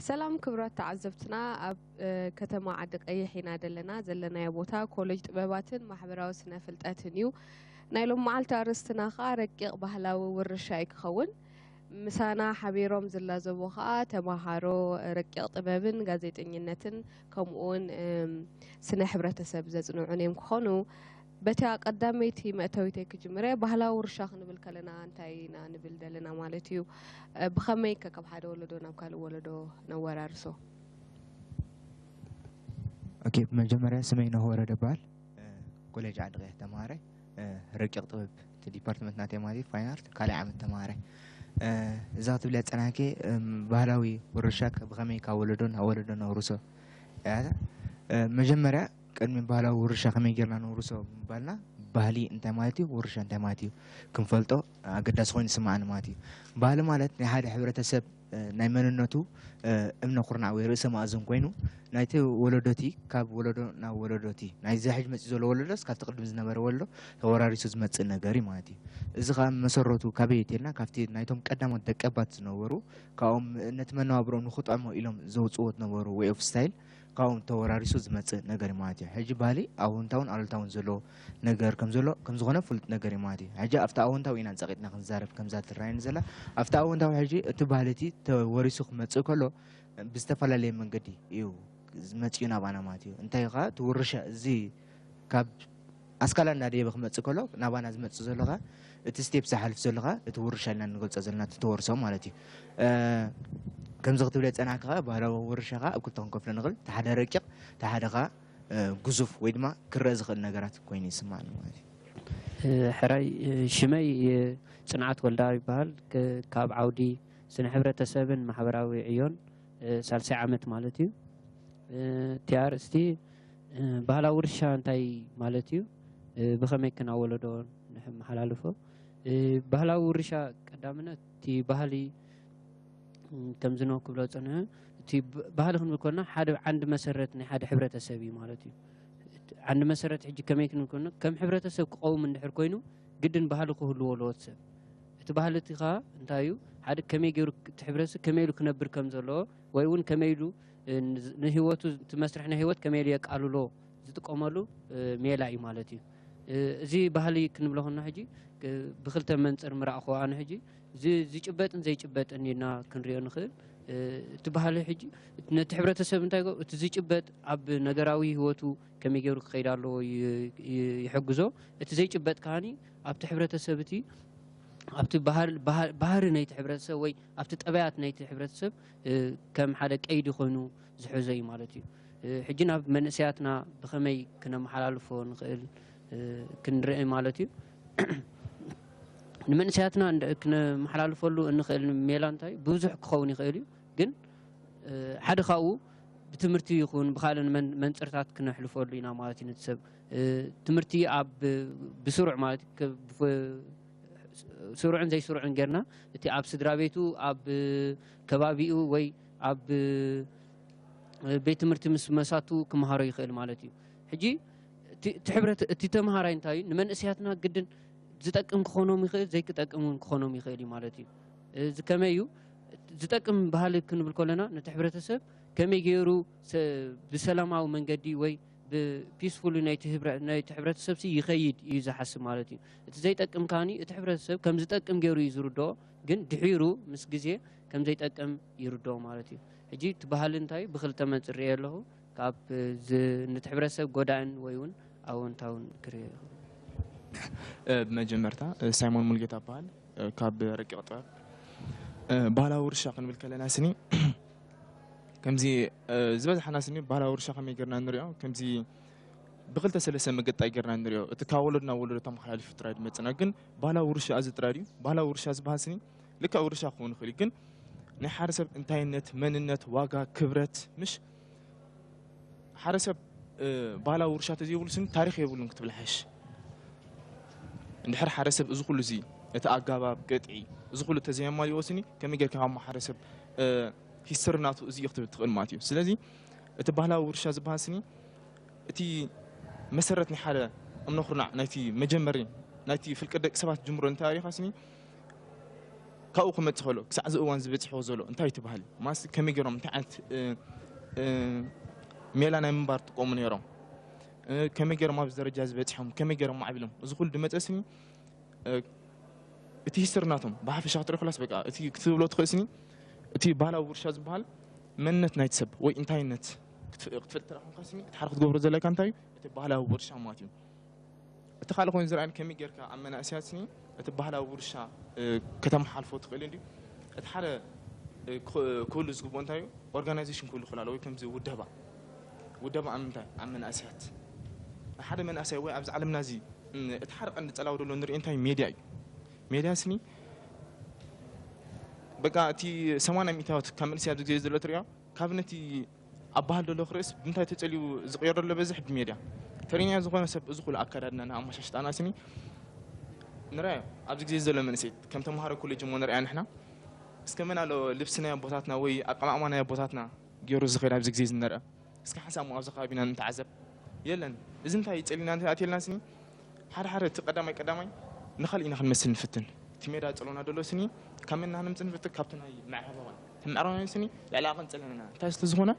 ሰላም ክቡራት ተዓዘብትና፣ ኣብ፣ እ፣ ከተማ ዓዲ ቀይሕ ኢና ዘለና። ዘለናዮ ቦታ ኮሌጅ ጥበባትን ማሕበራዊ ስነ ፍልጠትን እዩ። ናይ ሎም መዓልቲ ኣርእስትና ኸኣ ረቂቕ ባህላዊ ውርሻ እዩ ክኸውን። ምሳና ሓቢሮም ዝላዘቡ ኸኣ ተማሃሮ ረቂቕ ጥበብን ጋዜጠኝነትን ከምኡውን፣ እም፣ ስነ ሕብረተሰብ ዘጽንዑን እዮም ክኾኑ። በታ ቀዳመይቲ መእተዊተይ ክጅምረ፣ ባህላዊ ውርሻ ክንብል ከለና እንታይ ኢና ንብል ዘለና ማለት እዩ? እ፣ ብኸመይ ከ ካብ ሓደ ወለዶ ናብ ካልእ ወለዶ ነወራርሶ? ኦኬ፣ ብመጀመርያ ስመይ ኖህ ወረደ እበሃል። እ፣ ኮሌጅ ዓዲ ቀይሕ ተምሃራይ፣ እ፣ ረቂቕ ጥበብ እቲ ዲፓርትመንት ናተይ ማለት እዩ፣ ፋይን ኣርት ካልኣይ ዓመት ተምሃራይ። እ፣ እዛ ክትብልያ ዝጸናሕኪ፣ እም፣ ባህላዊ ውርሻ ከ ብኸመይ ካብ ወለዶ ናብ ወለዶ ነውርሶ እያ። እ፣ መጀመርያ ቅድሚ ባህላዊ ውርሻ ከመይ ጌርና ነውርሶ ምባልና፣ ባህሊ እንታይ ማለት እዩ፣ ውርሻ እንታይ ማለት እዩ ክንፈልጦ ኣገዳሲ ኮይኑ ይስምዓኒ ማለት እዩ። ባህሊ ማለት ናይ ሓደ ሕብረተሰብ፣ እ፣ ናይ መንነቱ፣ እ፣ እምነ ኩርናዕ ወይ ርእሰ ማእዝን ኮይኑ፣ ናይቲ ወለዶቲ ካብ ወለዶ ናብ ወለዶቲ፣ ናይዚ ሕጂ መጺኡ ዘሎ ወለዶስ ካብቲ ቅድም ዝነበረ ወለዶ ተወራሪሱ ዝመጽእ ነገር እዩ ማለት እዩ። እዚ ኸኣ መሰረቱ ካበይ እዩ ተልና፣ ካብቲ ናይቶም ቀዳሞት ደቀባት ዝነበሩ፣ ካብኦም ነቲ መነባብሮኦም ንኽጥዕሞ ኢሎም ዘውጽዎ ዝነበሩ ወይ ኦፍ ስታይል፣ ካብኦም ተወራሪሱ ዝመጽእ ነገር እዩ ማለት እዩ። ሕጂ ባህሊ ኣወንታውን ኣሉታውን ዘለዎ ነገር ከም ዘሎ፣ ከም ዝኾነ ፍሉጥ ነገር እዩ ማለት እዩ። ሕጂ ኣብቲ ኣወንታዊ ኢና ጸቂጥና ክንዛረብ፣ ከምዛ ትረኣየኒ ዘላ። ኣብቲ ኣወንታዊ ሕጂ እቲ ባህሊ እቲ ተወሪሱ ክመጽእ ከሎ፣ ብዝተፈላለየ መንገዲ እዩ መጺኡ ናባና ማለት እዩ። እንታይ ኸኣ እቲ ውርሻ እዚ ካብ ኣስካላ እንዳደየበ ክመጽእ ከሎ፣ ናባና ዝመጽእ ዘሎ ኸኣ፣ እቲ ስቴፕ ዝሓልፍ ዘሎ ኸኣ፣ እቲ ውርሻ ኢልና ንገልጾ ዘለና፣ እቲ ተወርሶ ማለት እዩ። እ፣ ከምዚ ክትብለ ዝጸናሕኪ ኸኣ፣ ባህላዊ ውርሻ ኸኣ ኣብ ክልተ ክንከፍሎ ንኽእል። እቲ ሓደ ረቂቕ፣ እቲ ሓደ ኸኣ፣ እ፣ ግዙፍ ወይ ድማ ክረአ ዝኽእል ነገራት ኮይኑ ይስምዓኒ ማለት እዩ። እ፣ ሕራይ፣ እ፣ ሽመይ፣ እ፣ ጽንዓት ወልደኣብ ይበሃል። ክ-፣ ካብ ዓውዲ ስነ ሕብረተሰብን ማሕበራዊ ዕዮን፣ እ፣ ሳልሳይ ዓመት ማለት እዩ። እ፣ እቲ ኣርእስቲ፣ እ፣ ባህላዊ ውርሻ እንታይ ማለት እዩ? እ፣ ብኸመይ ክና ወለዶ ነመሓላልፎ? እ፣ ባህላዊ ውርሻ ቀዳምነት እቲ ባህሊ፣ እ፣ ከምዚ ነው ክብሎ ዝጸንሐ፣ እቲ ብ-፣ ባህሊ ክንብል ከለና ሓደ ዓንዲ መሰረት ናይ ሓደ ሕብረተሰብ እዩ ማለት እዩ። እቲ ዓንዲ መሰረት ሕጂ ከመይ ክንብል ከለና፣ ከም ሕብረተሰብ ክቐውም እንድሕር ኮይኑ፣ ግድን ባህሊ ክህልዎ ኣለዎ እቲ ሰብ። እቲ ባህሊ እቲ ኸኣ እንታይ እዩ? ሓደ ከመይ ገይሩ እቲ ሕብረተሰብ ከመይ ኢሉ ክነብር ከም ዘለዎ፣ ወይ እውን ከመይ ኢሉ፣ እ፣ ንዝ-፣ ንህይወቱ፣ እቲ መስርሕ ናይ ህይወት ከመይ ኢሉ የቃልሎ ዝጥቀመሉ፣ እ፣ ሜላ እዩ ማለት እዩ። እ፣ እዚ ባህሊ ክንብሎ ከለና ሕጂ፣ እ፣ ብክልተ መንጽር ምራእኹ ኣነ ሕጂ፣ ዚ-፣ ዝጭበጥን ዘይጭበጥን ኢልና ክንሪኦ ንኽእል። እ፣ እቲ ባህሊ ሕጂ ነቲ ሕብረተሰብ እንታይ ይገብሮ? እቲ ዝጭበጥ ኣብ ነገራዊ ህይወቱ ከመይ ገይሩ ክኸይድ ኣለዎ ይ-፣ ይ-፣ ይሕግዞ። እቲ ዘይጭበጥ ከኣኒ ኣብቲ ሕብረተሰብ እቲ፣ ኣብቲ ባህር-፣ ባህር-፣ ባህሪ ናይቲ ሕብረተሰብ ወይ ኣብቲ ጠባያት ናይቲ ሕብረተሰብ፣ እ፣ ከም ሓደ ቀይዲ ኮይኑ ዝሕዞ እዩ ማለት እዩ። እ፣ ሕጂ ናብ መንእሰያትና ብኸመይ ክነመሓላልፎ ንኽእል፣ እ፣ ክንርኢ ማለት እዩ። ንመንእሰያትና እንደ-፣ ክነመሓላልፈሉ እንኽእል ሜላ እንታይ እዩ? ብዙሕ ክኸውን ይኽእል እዩ። ግን፣ እ፣ ሓደ ካብኡ ብትምህርቲ ይኹን ብኻልእ መን-፣ መንጽርታት ክነሕልፈሉ ኢና ማለት እዩ። ነቲ ሰብ፣ እ፣ ትምህርቲ ኣብ፣ ብስሩዕ ማለት እዩ፣ ከ-፣ ብፍ-፣ ስሩዕን ዘይስሩዕን ጌርና፣ እቲ ኣብ ስድራ ቤቱ፣ ኣብ ከባቢኡ ወይ ኣብ ቤት ትምህርቲ ምስ መሳቱ ክመሃሮ ይኽእል ማለት እዩ። ሕጂ እቲ፣ እቲ ሕብረት፣ እቲ ተምሃራይ እንታይ እዩ? ንመንእሰያትና ግድን ዝጠቅም ክኾኖም ይኽእል፣ ዘይክጠቅም እውን ክኾኖም ይኽእል እዩ ማለት እዩ። እዚ ከመይ እዩ? ዝጠቅም ባህሊ ክንብል ከለና፣ ነቲ ሕብረተሰብ ከመይ ገይሩ ሰ-፣ ብሰላማዊ መንገዲ ወይ ብፒስፉል ናይቲ ህብረ-፣ ናይቲ ሕብረተሰብ ሲ ይኸይድ እዩ ዝሓስብ ማለት እዩ። እቲ ዘይጠቅም ከኣኒ እቲ ሕብረተሰብ ከም ዝጠቅም ገይሩ እዩ ዝርድኦ፣ ግን ድሒሩ ምስ ግዜ ከም ዘይጠቅም ይርድኦ ማለት እዩ። ሕጂ እቲ ባህሊ እንታይ እዩ? ብክልተ መንጽር ርእየ ኣለኹ። ካብ ዝ-፣ ነቲ ሕብረተሰብ ጎዳእን ወይ እውን ኣወንታውን ክርእዮ ይኽእል። እ፣ ብመጀመርታ፣ እ፣ ሳይሞን ሙልጌታ እበሃል፣ እ፣ ካብ ረቂቕ ጥበብ። እ፣ ባህላዊ ውርሻ ክንብል ከለና ስኒ፣ ከምዚ፣ እ፣ ዝበዝሓና ስኒ ባህላዊ ውርሻ ከመይ ጌርና ንሪኦ? ከምዚ ብክልተ ሰለስተ መገዲ ጌርና ንሪኦ። እቲ ካብ ወለዶ ናብ ወለዶ ተመሓላሊፉ ጥራይ ዝመጽና። ግን ባህላዊ ውርሻ እዚ ጥራይ ድዩ? ባህላዊ ውርሻ ዝበሃል ስኒ ልክዕ ውርሻ ክኸውን ይኽእል እዩ። ግን ናይ ሓደ ሰብ እንታይነት፣ መንነት፣ ዋጋ፣ ክብረት፣ ምሽ ሓደ ሰብ፣ እ፣ ባህላዊ ውርሻ ተዘይብሉ ስኒ ታሪኽ የብሉን ክትብል ሓይሽ። እንድሕር ሓደ ሰብ እዚ ኩሉ እዚ፣ እቲ ኣጋባብ፣ ቅጥዒ፣ እዚ ኩሉ ተዘየማልኦ ስኒ ከመይ ጌርካ ካብ ማሕበረሰብ፣ እ፣ ሂስትሪ ናቱ እዚ እዩ ክትብል ትኽእል ማለት እዩ። ስለዚ እቲ ባህላዊ ውርሻ ዝበሃል ስኒ እቲ መሰረት ናይ ሓደ እምነ ኩርናዕ ናይቲ መጀመሪ ናይቲ ፍልቀት ደቂ ሰባት ጅምሮ እንተኣሪኻ ስኒ ካብኡ ክመጽእ ከሎ ክሳዕ እዚ እዋን ዝበጽሕዎ ዘሎ እንታይ ትበሃል? ማስ ከመይ ገይሮም እንታይ ዓይነት እ፣ እ፣ ሜላ ናይ ምንባር ጥቀሙ ነይሮም? እ፣ ከመይ ገይሮም ኣብዚ ደረጃ ዝበጽሖም? ከመይ ገይሮም ማዕቢሎም? እዚ ኩሉ ድመጸ ስኒ እ፣ እቲ ሂስትሪ ናቶም ብሓፈሻ ክትርኢ ከላስ በቃ እቲ ክትብሎ ትኽእል ስኒ እቲ ባህላዊ ውርሻ ዝበሃል መንነት ናይቲ ሰብ ወይ እንታይነት ክትፍ- ክትፈልጥ ተራ ኮንካ ስኒ እቲ ሓደ ክትገብሮ ዘለካ እንታይ እዩ? እቲ ባህላዊ ውርሻ ማለት እዩ። እቲ ካልእ ኮይኑ ዝረኣየኒ ከመይ ጌርካ ኣብ መናእሰያት ስኒ እቲ ባህላዊ ውርሻ እ፣ ከተመሓልፎ ትኽእል እንዲ እቲ ሓደ እ፣ ክኽ- ክህሉ ዝግብኦ እንታይ እዩ? ኦርጋናይዜሽን ክህሉ ክላለ ወይ ከምዚ ውደባ ውደባ ኣብ ምንታይ ኣብ መናእሰያት ሓደ መናእሰይ ወይ ኣብዚ ዓለምና እዚ እ፣ እቲ ሓደ ቀንዲ ጸላዊ ዘሎ ንርኢ እንታይ ሜድያ እዩ። ሜድያ ስኒ በቃ እቲ ሰማንያ ሚእታዎት ካብ መንእሰይ ኣብዚ ግዜ ዘሎ ትሪኦ ካብ ነቲ ኣባሃል ዘሎ ክርእስ ብምንታይ ተጸልዩ ዝቕየር ዘሎ በዝሕ ብሜድያ ተሪንያ ዝኾነ ሰብ እዚ ኩሉ ኣከዳድናና ኣመሻሽጣና ስኒ ንርኣዮ ኣብዚ ግዜ ዘሎ መንእሰይ ከም ተምሃሮ ኮሌጅ እሞ ንርኣያ ንሕና እስከ መን ኣሎ ልብሲ ናይ ኣቦታትና ወይ ኣቀማቕማ ናይ ኣቦታትና ገይሩ ዝኸይድ ኣብዚ ግዜ ዝንርአ እስከ ሓንሳብ እሞ ኣብዚ ከባቢና ንተዓዘብ የለን እዚ እንታይ ጸሊና እንታይ ኣትየልና ስኒ ሓደ ሓደ እቲ ቀዳማይ ቀዳማይ ንኻልእ ኢና ክንመስል ንፍትን እቲ ሜዳ ጸሎና ዘሎ ስኒ ካብ መና ክንምጽእ ንፍትን ካብቲ ናይ ምዕራባውያን እቲ ምዕራባውያን ስኒ ልዕሊ ኣቐን ጸለና እንታይ ስለ ዝኾነ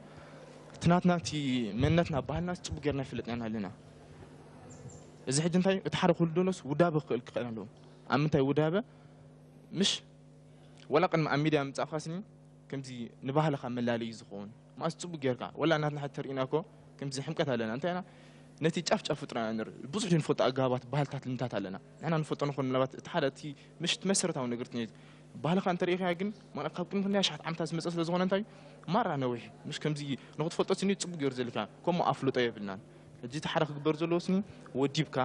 እቲ ናትና እቲ መንነትና ባህልና ጽቡቅ ጌርና ይፍለጥ ኢና ኣለና እዚ ሕጂ እንታይ እቲ ሓደ ክህሉ ደሎስ ውዳበ ክኽእል ክኽእል ኣለዎ ኣብ ምንታይ ውዳበ ምሽ ወላ ቅድሚ ኣብ ሚድያ ምጻእካ ስኒ ከምዚ ንባህልኻ መላለዩ ዝኸውን ማስ ጽቡቅ ጌርካ ወላ እናትና ሕተር ኢና እኮ ከምዚ ሕምቀት ኣለና እንታይ ኢና ነቲ ጫፍ ጫፍ ጥራና ንርኢ ብዙሕ ንፈልጦ ኣገባባት ባህልታት ልምታት ኣለና ንሕና ንፈልጦ ንኾን ምናልባት እቲ ሓደ እቲ ምሽ እቲ መሰረታዊ ነገር እቲ ባህልኻ እንተሪኢኻያ ግን ማና ካብ ቅድሚ ክንደይ ኣሽሓት ዓመታት ዝመፀ ስለ ዝኾነ እንታይ ማራ ነዊሕ ምሽ ከምዚ ንክትፈልጦ ስኒ ጽቡቅ ገይሩ ዘልካ ከምኡ ኣፍልጦ የብልናን ሕጂ እቲ ሓደ ክግበር ዘለዎ ስኒ ወዲብካ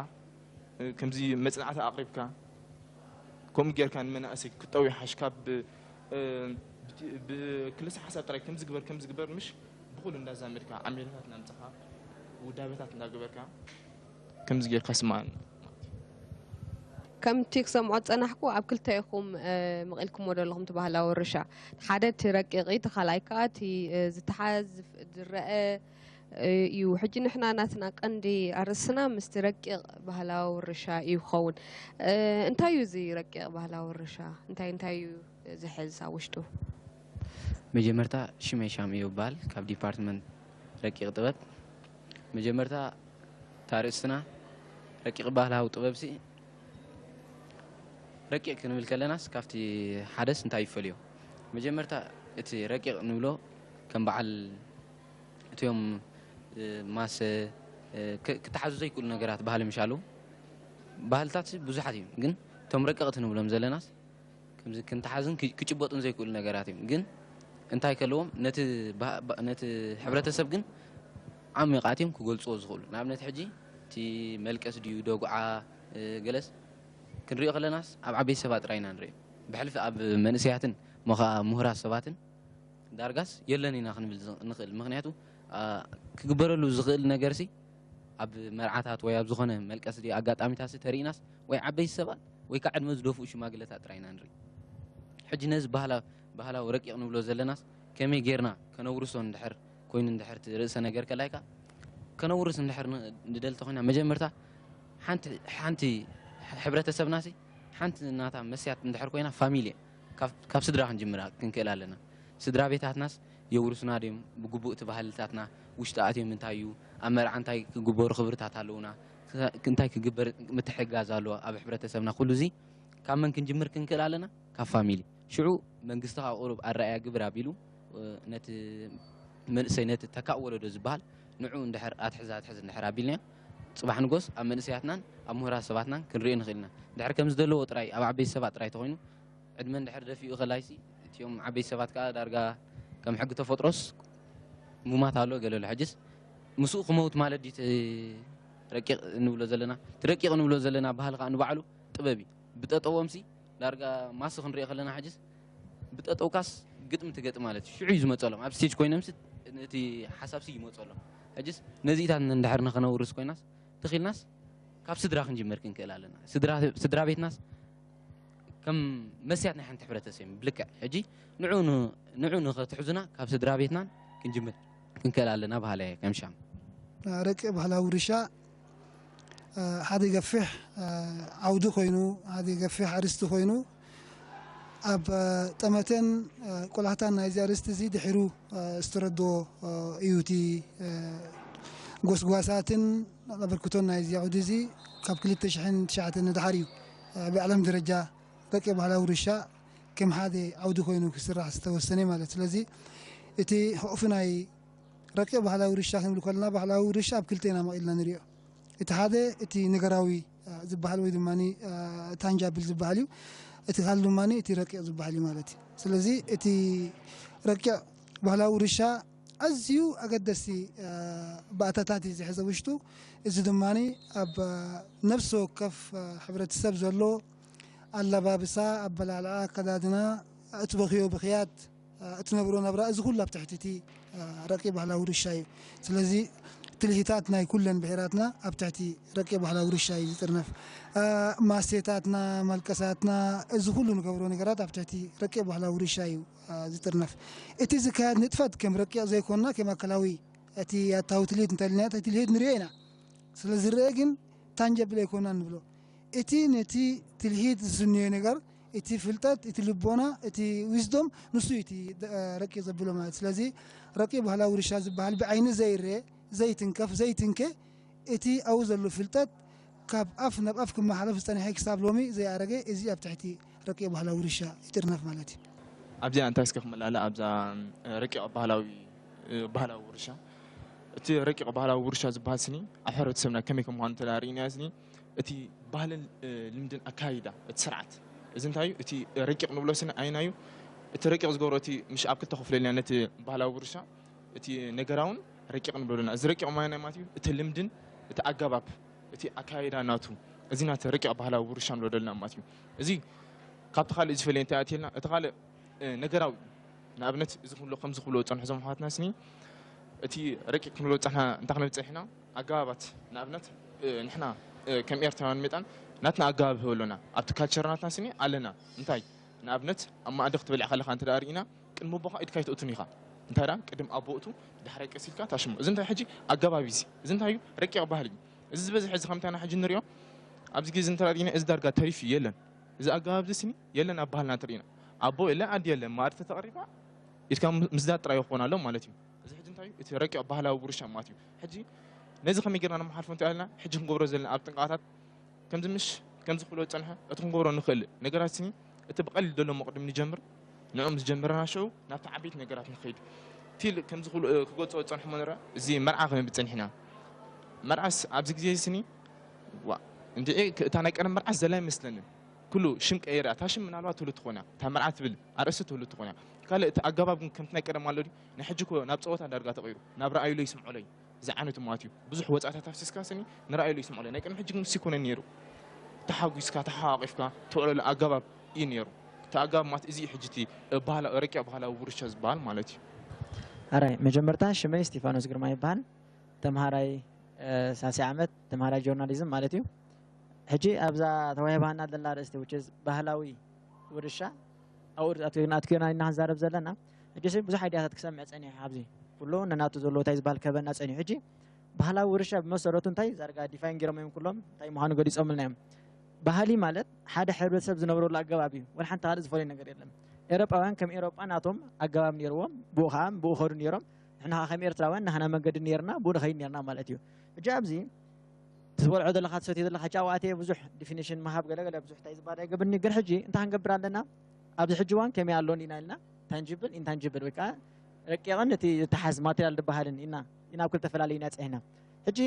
ከምዚ መጽናዕቲ ኣቕሪብካ ከምኡ ጌርካ ንመናእሰይ ክጠው ይሓሽ ካብ ብክልሰ ሓሳብ ጥራይ ከምዚ ግበር ከምዚ ግበር ምሽ ብኩሉ እንዳዛመድካ ዓሜልታት እናምጻኻ ውዳበታት እንዳገበርካ ከምዚ ጌርካ ስማን ከምቲ ክሰምዖ ዝጸናሕኩ ኣብ ክልተ ኢኹም መቒልኩሞ ዘለኹም እቲ ባህላዊ ውርሻ ሓደ እቲ ረቂቕ እቲ ካልኣይ ከኣ እቲ ዝተሓዝ ዝረአ እዩ ሕጂ ንሕና ናትና ቀንዲ ኣርእስና ምስቲ ረቂቕ ባህላዊ ውርሻ እዩ ክኸውን እንታይ እዩ እዚ ረቂቕ ባህላዊ ውርሻ እንታይ እንታይ እዩ ዝሕዝ ኣብ ውሽጡ መጀመርታ ሽመይ ሻም እዩ ይበሃል ካብ ዲፓርትመንት ረቂቕ ጥበብ መጀመርታ ታርእስትና ረቂቕ ባህላዊ ጥበብ ሲ ረቂቕ ክንብል ከለናስ ካብቲ ሓደስ እንታይ ይፈልዮ መጀመርታ እቲ ረቂቕ ንብሎ ከም በዓል እቲኦም ማሰ ክተሓዙ ዘይክእሉ ነገራት ባህሊ ምሽ ኣለዉ ባህልታት ብዙሓት እዮም ግን እቶም ረቀቕቲ ንብሎም ዘለናስ ከምዚ ክንተሓዝን ክጭበጡን ዘይክእሉ ነገራት እዮም ግን እንታይ ከለዎም ነቲ ሕብረተሰብ ግን ዓሚቓት እዮም ክገልፅዎ ዝኽእሉ ንኣብነት ሕጂ እቲ መልቀስ ድዩ ደጉዓ ገለስ ክንሪኦ ከለናስ ኣብ ዓበይቲ ሰባት ጥራይ ኢና ንሪኦ ብሕልፊ ኣብ መንእሰያትን ሞኻ ምሁራት ሰባትን ዳርጋስ የለን ኢና ክንብል ንኽእል ምኽንያቱ ክግበረሉ ዝኽእል ነገርሲ ኣብ መርዓታት ወይ ኣብ ዝኾነ መልቀስ ኣጋጣሚታት ተሪኢናስ ወይ ዓበይቲ ሰባት ወይ ከዓ ዕድመ ዝደፍኡ ሽማግለታት ጥራይ ኢና ንርኢ ሕጂ ነዚ ባህላዊ ረቂቕ ንብሎ ዘለናስ ከመይ ጌርና ከነውርሶ እንድሕር ኮይኑ እንድሕር ርእሰ ነገር ከላይካ ከነውርስ እንድሕር ንደሊ ተኮይና መጀመርታ ሓንቲ ሕብረተሰብናሲ ሓንቲ ናታ መስያት እንድሕር ኮይና ፋሚሊ ካብ ስድራ ክንጅምር ክንክእል ኣለና ስድራ ቤታትናስ የውርሱና ድዮም ብግቡእ እቲ ባህልታትና ውሽጢ ኣትዮም እንታይ እዩ ኣብ መርዓ እንታይ ክግበሩ ክብርታት ኣለውና እንታይ ክግበር ምትሕጋዝ ኣለዎ ኣብ ሕብረተሰብና ኩሉ እዚ ካብ መን ክንጅምር ክንክእል ኣለና ካብ ፋሚሊ ሽዑ መንግስቲ ካብ ቁሩብ ኣረኣያ ግብር ኣቢሉ ነቲ መንእሰይ ነቲ ተካእ ወለዶ ዝበሃል ንዑ እንድሕር ኣትሕዝ ኣትሕዝ እንድሕር ኣቢልናዮ ፅባሕ ንጎስ ኣብ መንእሰያትናን ኣብ ምሁራት ሰባትናን ክንሪኦ ንኽእል ኢና ድሕር ከም ዝደለዎ ጥራይ ኣብ ዓበይቲ ሰባት ጥራይ ተኮይኑ ዕድመ እንድሕር ደፊኡ ከላይሲ እቲኦም ዓበይቲ ሰባት ከዓ ዳርጋ ከም ሕጊ ተፈጥሮስ ሙማት ኣሎ ገለ ኣሎ ሕጅስ ምስኡ ክመውት ማለት ድዩ ረቂቕ ንብሎ ዘለና እቲ ረቂቕ ንብሎ ዘለና ባህሊ ከዓ ንባዕሉ ጥበብ እዩ ብጠጠዎም ሲ ዳርጋ ማስ ክንሪኦ ከለና ሕጅስ ብጠጠውካስ ግጥሚ ትገጥ ማለት እዩ ሽዑ እዩ ዝመፀሎም ኣብ ስቴጅ ኮይኖም ሲ እቲ ሓሳብ ሲ ይመፀሎም ሕጅስ ነዚኢታት እንድሕር ንክነውርስ ኮይናስ ትኽኢልናስ ካብ ስድራ ክንጅምር ክንክእል ኣለና ስድራ ቤትናስ ከም መስያት ናይ ሓንቲ ሕብረተሰብ እዩ ብልክዕ ሕጂ ንዑ ንክትሕዙና ካብ ስድራ ቤትናን ክንጅምር ክንክእል ኣለና ባህላ እየ ከም ሻም ረቂ ባህላዊ ውርሻ ሓደ ገፊሕ ዓውዲ ኮይኑ ሓደ ገፊሕ ኣርስቲ ኮይኑ ኣብ ጠመተን ቆላሕታን ናይዚ ኣርእስቲ እዚ ድሒሩ ዝተረድኦ እዩ። እቲ ጎስጓሳትን ኣበርክቶን ናይዚ ዓውዲ እዚ ካብ ክልተ ሽሕን ትሽዓተን ንድሓር እዩ ብዓለም ደረጃ ረቂቕ ባህላዊ ውርሻ ከም ሓደ ዓውዲ ኮይኑ ክስራሕ ዝተወሰነ ማለት። ስለዚ እቲ ሕቑፊ ናይ ረቂቕ ባህላዊ ውርሻ ክንብል ከለና፣ ባህላዊ ውርሻ ኣብ ክልተ ኢና መቒልና ንሪኦ። እቲ ሓደ እቲ ነገራዊ ዝበሃል ወይ ድማ ታንጃብል ዝበሃል እዩ። እቲ ካልእ ድማ እቲ ረቂቕ ዝበሃል እዩ ማለት እዩ። ስለዚ እቲ ረቂቕ ባህላዊ ውርሻ ኣዝዩ ኣገደስቲ ባእታታት እዩ ዝሕዘ ውሽጡ። እዚ ድማ ኣብ ነፍሲ ወከፍ ሕብረተሰብ ዘሎ ኣለባብሳ፣ ኣበላልዓ፣ ኣከዳድና፣ እትበኽዮ ብኽያት፣ እትነብሮ ናብራ፣ እዚ ኩሉ ኣብ ትሕቲ እቲ ረቂቕ ባህላዊ ውርሻ እዩ። ስለዚ ትልሂታት ናይ ኩለን ብሄራትና ኣብ ትሕቲ ረቂቕ ባህላዊ ውርሻ እዩ ዝጥርነፍ። ማስቴታትና፣ መልቀሳትና፣ እዚ ኩሉ ንገብሮ ነገራት ኣብ ትሕቲ ረቂቕ ባህላዊ ውርሻ እዩ ዝጥርነፍ። እቲ ዝካየድ ንጥፈት ከም ረቂቕ ዘይኮንና ከም ኣካላዊ እቲ ኣታዊ ትልሂት እንተልና እቲ ትልሂት ንሪኦ ኢና። ስለ ዝረአ ግን ታንጀብል ኣይኮና ንብሎ። እቲ ነቲ ትልሂት ዝስንዮ ነገር፣ እቲ ፍልጠት፣ እቲ ልቦና፣ እቲ ዊዝዶም ንሱ እዩ እቲ ረቂቕ ዘብሎ ማለት። ስለዚ ረቂቕ ባህላዊ ውርሻ ዝበሃል ብዓይኒ ዘይረአ፣ ዘይትንከፍ፣ ዘይትንከ እቲ ኣብኡ ዘሎ ፍልጠት ካብ ኣፍ ናብ ኣፍ ክመሓለፍ ዝጸንሐ ክሳብ ሎሚ ዘይኣረገ እዚ ኣብ ትሕቲ ረቂቕ ባህላዊ ውርሻ ይጥርነፍ ማለት እዩ። ኣብዚኣ እንታይ እስከ ክመላለ ኣብዛ ረቂቕ ባህላዊ ባህላዊ ውርሻ እቲ ረቂቕ ባህላዊ ውርሻ ዝበሃል ስኒ ኣብ ሕብረተሰብና ከመይ ከም ምዃኑ እንተ ርኢናዮ ስኒ እቲ ባህልን ልምድን ኣካይዳ እቲ ስርዓት እዚ እንታይ እዩ እቲ ረቂቕ ንብሎ ስኒ ኣይናዩ እቲ ረቂቕ ዝገብሮ እቲ ምሽ ኣብ ክልተ ክፍሎ ኢልና ነቲ ባህላዊ ውርሻ እቲ ነገራውን ረቂቕ ንብሎ ኣለና። እዚ ረቂቕ ማይናይ ማለት እዩ እቲ ልምድን እቲ ኣገባብ እቲ ኣካይዳ ናቱ እዚ ናተ ረቂቕ ባህላዊ ውርሻ ንብሎ ደለና ማለት እዩ። እዚ ካብቲ ካልእ ዝፈልየ እንታይ ኣትልና እቲ ካልእ ነገራዊ ንኣብነት እዚ ክብሎ ከምዚ ክብሎ ዝፀንሑ ዞም ኣሕዋትና ስኒ እቲ ረቂቕ ክንብሎ ዝፀንሕና እንታይ ክንብል ፀኒሕና ኣገባባት ንኣብነት ንሕና ከም ኤርትራውያን መጣን ናትና ኣገባብ ህበሎና ኣብቲ ካልቸር ናትና ስኒ ኣለና እንታይ ንኣብነት ኣብ ማእዲ ክትበልዕ ከለካ እንተ ርኢና ቅድሚ ኣቦኻ ኢድካ ኣይትእቱን ኢኻ እንታይ ዳ ቅድም ኣቦ እቱ ዳሕራይ ቀስ ኢልካ ታሽሞ እዚ እንታይ ሕጂ ኣገባብ እዚ እዚ እንታይ እዩ ረቂቕ ባህሊ እዩ እዚ ዝበዝሕ እዚ ከምታና ሕጂ ንሪኦ ኣብዚ ግዜ እንተ ርኢና እዚ ዳርጋ ተሪፍ የለን እዚ ኣገባብ እዚ ስኒ የለን ኣብ ባህልና እንተ ርኢና ኣቦ የለ ኣዲ የለ ማእዲ ተተቐሪባ ኢድካ ምስዳድ ጥራይ ክኾን ኣሎ ማለት እዩ እዚ ሕጂ እንታይ እዩ እቲ ረቂቕ ባህላዊ ውርሻ ማለት እዩ ሕጂ ነዚ ከመይ ጌርና ንመሓልፎ እንታይ ኣለና ሕጂ ክንገብሮ ዘለና ኣብ ጥንቃታት ከምዚ ምሽ ከምዚ ክብሎ ዝጸንሐ እቲ ክንገብሮ ንኽእል ነገራት ስኒ እቲ ብቐሊል ዘሎ መቕድም ንጀምር ንዑ ምስ ጀመረና ሽዑ ናብቲ ዓበይቲ ነገራት ንኸይድ ቲል ከምዚ ክገልጾ ዝጸንሑ መኖረ እዚ መርዓ ክንብል ጸኒሕና መርዓስ ኣብዚ ግዜ ስኒ ዋ እንድዒ እታ ናይ ቀደም መርዓስ ዘላ ይመስለንን ኩሉ ሽም ቀይራ እታ ሽም ምናልባት ትህሉ ትኾን እያ እታ መርዓ ትብል ኣርእስቲ ትህሉ ትኾን እያ ካልእ እቲ ኣገባብ ግን ከምቲ ናይ ቀደም ኣሎ ድዩ ንሕጂ እኮ ናብ ጸወታ ዳርጋ ተቐይሩ ናብ ረኣዩለይ ስምዑለይ ዝዓይነቱ ማለት እዩ ብዙሕ ወፃእታት ኣፍሲስካ ስኒ ንረኣየሉ ይስምዑለይ ናይ ቅድሚ ሕጂ ግን ንሱ ይኮነ ነይሩ ተሓጒስካ ተሓቋቂፍካ ተውዕለሉ ኣገባብ እዩ ነይሩ እቲ ኣገባብ ማለት እዚ እዩ ሕጂ እቲ ረቂቕ ባህላዊ ውርሻ ዝበሃል ማለት እዩ ኣራይ መጀመርታ ሽመይ እስቲፋኖስ ግርማ ይበሃል ተምሃራይ ሳሲ ዓመት ተምሃራይ ጆርናሊዝም ማለት እዩ ሕጂ ኣብዛ ተዋሂባና ዘላ ርእስቲ ውጭ ባህላዊ ውርሻ ኣብኡ ኣትኮና ኢና ክንዛረብ ዘለና ሕጂ ብዙሕ ኣይድያታት ክሰምዕ ፀኒሑ ኣብዚ ኩሉ ነናቱ ዘሎ እንታይ ዝበሃል ከበና ፀኒሑ ሕጂ ባህላዊ ውርሻ ብመሰረቱ እንታይ ዛርጋ ዲፋይን ገይሮም እዮም ኩሎም እንታይ ምዃኑ ገሊፆምልና እዮም ባህሊ ማለት ሓደ ሕብረተሰብ ዝነብረሉ ኣገባብ እዩ ወላ ሓንቲ ካልእ ዝፈልዩ ነገር የለን ኤሮጳውያን ከም ኤሮጳ ናቶም ኣገባብ ነይርዎም ብኡ ከዓ ብኡ ከዱ ነይሮም ንሕና ከዓ ከም ኤርትራውያን ናህና መንገዲ ነይርና ብኡ ንኸይድ ነይርና ማለት እዩ ሕጂ ኣብዚ ትበልዖ ዘለካ ትሰትዮ ዘለካ ሕጂ ኣብኣትየ ብዙሕ ዲፊኒሽን ምሃብ ገለገለ ብዙሕ እንታይ ዝበሃል ኣይገብርኒ ግን ሕጂ እንታይ ክንገብር ኣለና ኣብዚ ሕጂ ዋን ከመይ ኣሎ እንዲና ኢልና ታንጅብል ኢንታንጅብል ወይ ከዓ ረቂቕን እቲ ዝተሓዝ ማቴሪያል ዝበሃልን ኢና ኢና ኣብ ክልተ ፈላለዩ ኢና ፅሒና ሕጂ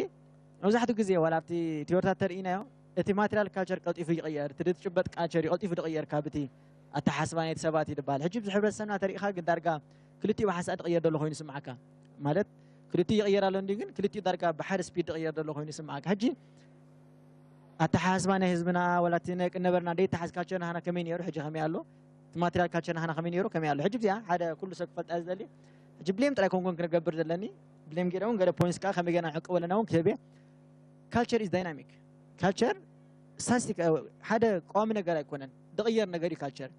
መብዛሕትኡ ግዜ ዋላ ኣብቲ ቲዮርታት ተርእናዮ እቲ ማቴሪያል ካልቸር ቀልጢፉ ይቕየር እቲ ዝጭበጥ ካልቸር እዩ ቀልጢፉ ዝቕየር ካብ እቲ ኣተሓስባ ናይቲ ሰባት እዩ ዝበሃል ሕጂ ብዙሕ ሕብረተሰብና ተሪእኻ ግን ዳርጋ ክልቲኡ ብሓንሳእ ዝቕየር ዘሎ ኮይኑ ይስምዓካ ማለት ክልቲኡ ይቕየር ኣሎ እንዲ ግን ክልቲኡ ዳርጋ ብሓደ ስፒድ ዝቕየር ዘሎ ኮይኑ ይስምዓካ ሕጂ ኣተሓሳስባ ናይ ህዝብና ወላ እቲ ናይ ቅድም ነበርና ደይተሓዝ ካልቸር ናህና ከመይ ነይሩ ሕጂ ከመይ ኣሎ እቲ ማቴሪያል ካልቸር ናህና ከመይ ነይሩ ከመይ ኣሎ ሕጂ እዚኣ ሓደ ኩሉ ሰብ ክፈልጣ ዝደሊ ሕጂ ብሌም ጥራይ ኮንጎን ክንገብር ዘለኒ ብሌም ገይረ እውን ገለ ፖይንትስ ከዓ ከመይ ገና ንዕቅቦ ኣለና እውን ክህብ እየ ካልቸር ኢዝ ዳይናሚክ ካልቸር ስታስቲክ ሓደ ቀዋሚ ነገር ኣይኮነን ዝቕየር ነገር እዩ ካልቸር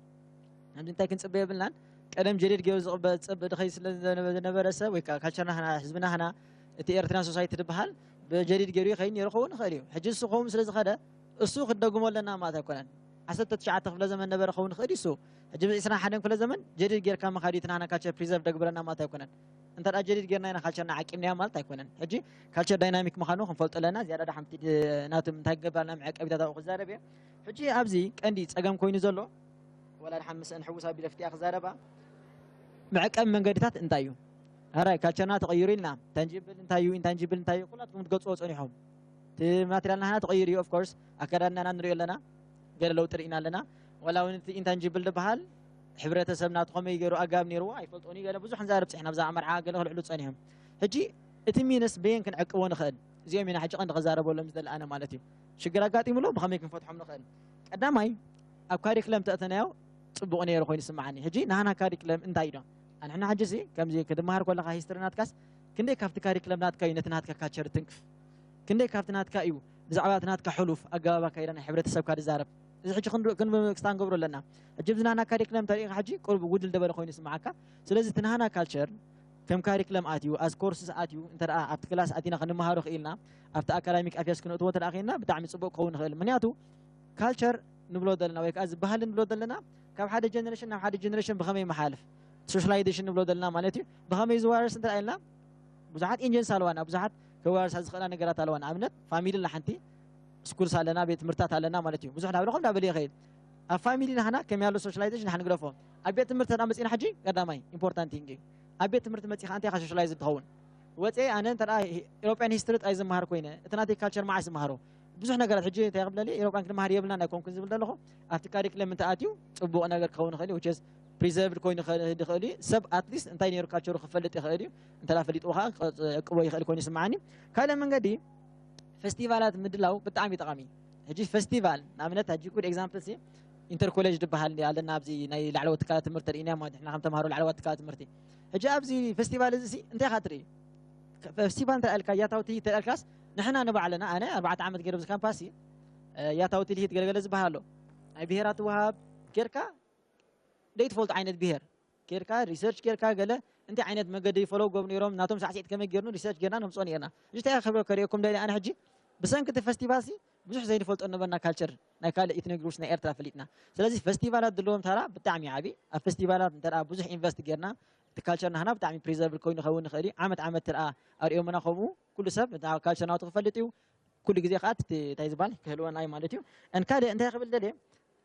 ሕጂ እንታይ ክንፅበ የብልናን ቀደም ጀዲድ ገይሩ ዝፅበ ድኸይ ስለ ዝነበረ ሰብ ወይ ካልቸርና ህና ህዝብና ህና እቲ ኤርትራን ሶሳይቲ ዝበሃል ብጀዲድ ገይሩ ይኸይድ ነይሩ ክኸውን ይኽእል እዩ ሕጂ ንሱ ክኸውን ስለ ዝኸደ እሱ ክንደግሞ ኣለና ማለት ኣይኮነን ዓሰርተ ትሽዓተ ክፍለ ዘመን ነበረ ክኸውን ይኽእል እዩ። እሱ ሕጂ ብዕስራን ሓደን ክፍለ ዘመን ጀዲድ ጌርካ ምኻድ እዩ፣ እቲ ናህና ካልቸር ፕሪዘርቭ ደግብረና ማለት ኣይኮነን። እንተ ደኣ ጀዲድ ጌርና ኢና ካልቸርና ዓቂብናዮ ማለት ኣይኮነን። ሕጂ ካልቸር ዳይናሚክ ምዃኑ ክንፈልጦ ኣለና። ዝያዳ ደሓን እቲ ናቱ እንታይ ክገብር ኣለና መዕቀቢታት ኣብኡ ክዛረብ እየ። ሕጂ ኣብዚ ቀንዲ ጸገም ኮይኑ ዘሎ፣ ወላ ደሓን ምስአን ሕውስ ኣቢለ ፍትያ ክዛረባ፣ መዕቀቢ መንገድታት እንታይ እዩ? ሕራይ ካልቸርና ተቐይሩ ኢልና፣ ታንጂብል እንታይ እዩ፣ ኢንታንጂብል እንታይ እዩ፣ ኩላትኩም ትገልጽዎ ጸኒሖም። እቲ ማቴሪያል ናህና ተቐይሩ እዩ። ኦፍ ኮርስ ኣከዳድናና ንሪኦ ኣለና፣ ገለ ለውጢ ርኢና ኣለና። ዋላ እውን እቲ ኢንታንጂብል ዝበሃል ሕብረተሰብ ናቱ ከመይ ገይሩ ኣጋብ ነይርዎ ኣይፈልጦን እዩ። ገለ ብዙሕ ንዛረብ ጽሒና ብዛዕባ መርዓ ገለ ክልዕሉ ጸኒሖም። ሕጂ እቲ ሚንስ በየን ክንዕቅቦ ንኽእል? እዚኦም ኢና ሕጂ ቀንዲ ክዛረበሎም ዝደሊ ኣነ ማለት እዩ። ሽግር ኣጋጢሙሎ ብኸመይ ክንፈትሖም ንኽእል? ቀዳማይ ኣብ ካሪክለም ተእተናዮ ጽቡቕ ነይሩ ኮይኑ ይስምዓኒ። ሕጂ ናህና ካሪክለም እንታይ ዶ? ኣንሕና ሕጂ ሲ ከምዚ ክትመሃር ከለኻ ሂስትሪ ናትካስ ክንደይ ካብቲ ካሪክለም ናትካ እዩ ነቲ ናትካ ካልቸር ትንክፍ? ክንደይ ካብቲ ናትካ እዩ ብዛዕባ እቲ ናትካ ሕሉፍ ኣገባብ ኣካይዳ ናይ ሕብረተሰብካ ዝዛረብ? እዚ ሕጂ ክንዱ- ክን- ክስታንገብሮ ኣለና። ሕጂ ብዚ ናህና ካሪክለም ተሪኢኻ ሕጂ ቁሩብ ጉድል ደበለ ኮይኑ ይስምዓካ። ስለዚ እቲ ናህና ካልቸር ከም ካሪክለም ኣትዩ፣ ኣዝ ኮርስስ ኣትዩ፣ እንተ ደኣ ኣብቲ ክላስ ኣቲና ክንመሃሮ ክኢልና፣ ኣብቲ ኣካዳሚክ ኣፌርስ ክነእትዎ እንተ ደኣ ክኢልና ብጣዕሚ ጽቡቕ ክኸውን ይኽእል። ምኽንያቱ ካልቸር ንብሎ ዘለና ወይ ከኣ እዚ ባህሊ ንብሎ ዘለና ካብ ሓደ ጀነሬሽን ናብ ሓደ ጀነሬሽን ብኸመይ ይመሓልፍ፣ ሶሻላይዜሽን ንብሎ ዘለና ማለት እዩ። ብኸመይ ዝዋረስ እንተ ኢልና ብዙሓት ኤንጀንስ ኣለዋና፣ ብዙሓት ከዋርሳ ዝኽእላ ነገራት ኣለዋና። ኣብነት ፋሚሊ ኣላ ሓንቲ፣ ስኩልስ ኣለና፣ ቤት ትምህርታት ኣለና ማለት እዩ። ብዙሕ ናብ ረኸብ ዳብል ይኸይድ። ኣብ ፋሚሊ ናህና ከመይ ኣሎ ሶሻላይዜሽን ንሓን ግደፎ። ኣብ ቤት ትምህርቲ ተዳ መጺና ሕጂ ቀዳማይ ኢምፖርታንት ቲንግ እዩ። ኣብ ቤት ትምህርቲ መጺኻ እንታይ ኢኻ ሶሻላይዝ ትኸውን? ወጺኤ ኣነ እንተ ደኣ ኤሮፕያን ሂስትሪ ጥራይ ዝመሃር ኮይነ፣ እቲ ናተይ ካልቸር መዓስ ዝመሃሮ? ብዙሕ ነገራት ሕጂ እንታይ ክብለሊ ኤሮፕያን ክንመሃር የብልና ናይ ኮንኩን ዝብል ዘለኹ ኣብቲ ካሪክለም እንተ ኣትዩ ጽቡቕ ነገር ክኸውን ይኽእል እዩ። ፕሪዘርቭድ ኮይኑ ይኽእል እዩ። ሰብ ኣትሊስት እንታይ ነይሩ ካልቸሩ ክፈልጥ ይኽእል እዩ። እንተ ደኣ ፈሊጥዎ ከዓ ክዕቅቦ ይኽእል ኮይኑ ይስምዓኒ። ካልእ መንገዲ ፌስቲቫላት ምድላው ብጣዕሚ ጠቓሚ። ሕጂ ፌስቲቫል ንኣብነት ሕጂ ጉድ ኤግዛምፕል ሲ ኢንተር ኮሌጅ ዝበሃል ኣለና ኣብዚ ናይ ላዕለዎት ትካላት ትምህርቲ ርኢና ማለት ንሕና ከም ተምሃሮ ላዕለዎት ትካላት ትምህርቲ። ሕጂ ኣብዚ ፌስቲቫል እዚ ሲ እንታይ ኢኻ ትርኢ? ፌስቲቫል እንተ ኢልካ ያታውቲ እንተ ኢልካስ ንሕና ንባዕልና ኣነ ኣርባዕተ ዓመት ገይረ ኣብዚ ካምፓስ ሲ ያታውቲ ልሂት ገለገለ ዝበሃል ኣሎ ናይ ብሄራት ወሃብ ጌርካ ዘይትፈልጦ ዓይነት ብሄር ጌርካ ሪሰርች ጌርካ ገለ እንታይ ዓይነት መገዲ ፎሎው ገብሩ ነይሮም ናቶም ሳዕስዒት ከመይ ጌርኑ ሪሰርች ጌርና ነምፅኦ ነርና። እዚ እንታይ ክብሎ ከሪኦኩም ደሊ ኣነ ሕጂ ብሰንኪ እቲ ፈስቲቫል ሲ ብዙሕ ዘይንፈልጦ ነበርና ካልቸር ናይ ካልእ ኢትኖ ግሩፕስ ናይ ኤርትራ ፈሊጥና። ስለዚ ፈስቲቫላት ዘለዎም ተራ ብጣዕሚ ዓቢ ኣብ ፈስቲቫላት እንተ ብዙሕ ኢንቨስት ጌርና እቲ ካልቸር ናህና ብጣዕሚ ፕሪዘርቭ ኮይኑ ይኸውን ይኽእል እዩ። ዓመት ዓመት ትርኣ ኣርእዮምና ከምኡ ኩሉ ሰብ ካልቸር ናቱ ክፈልጥ እዩ። ኩሉ ግዜ ከዓ እቲ እንታይ ዝበሃል ክህልወና እዩ ማለት እዩ። And ካልእ እንታይ ክብል ደልየ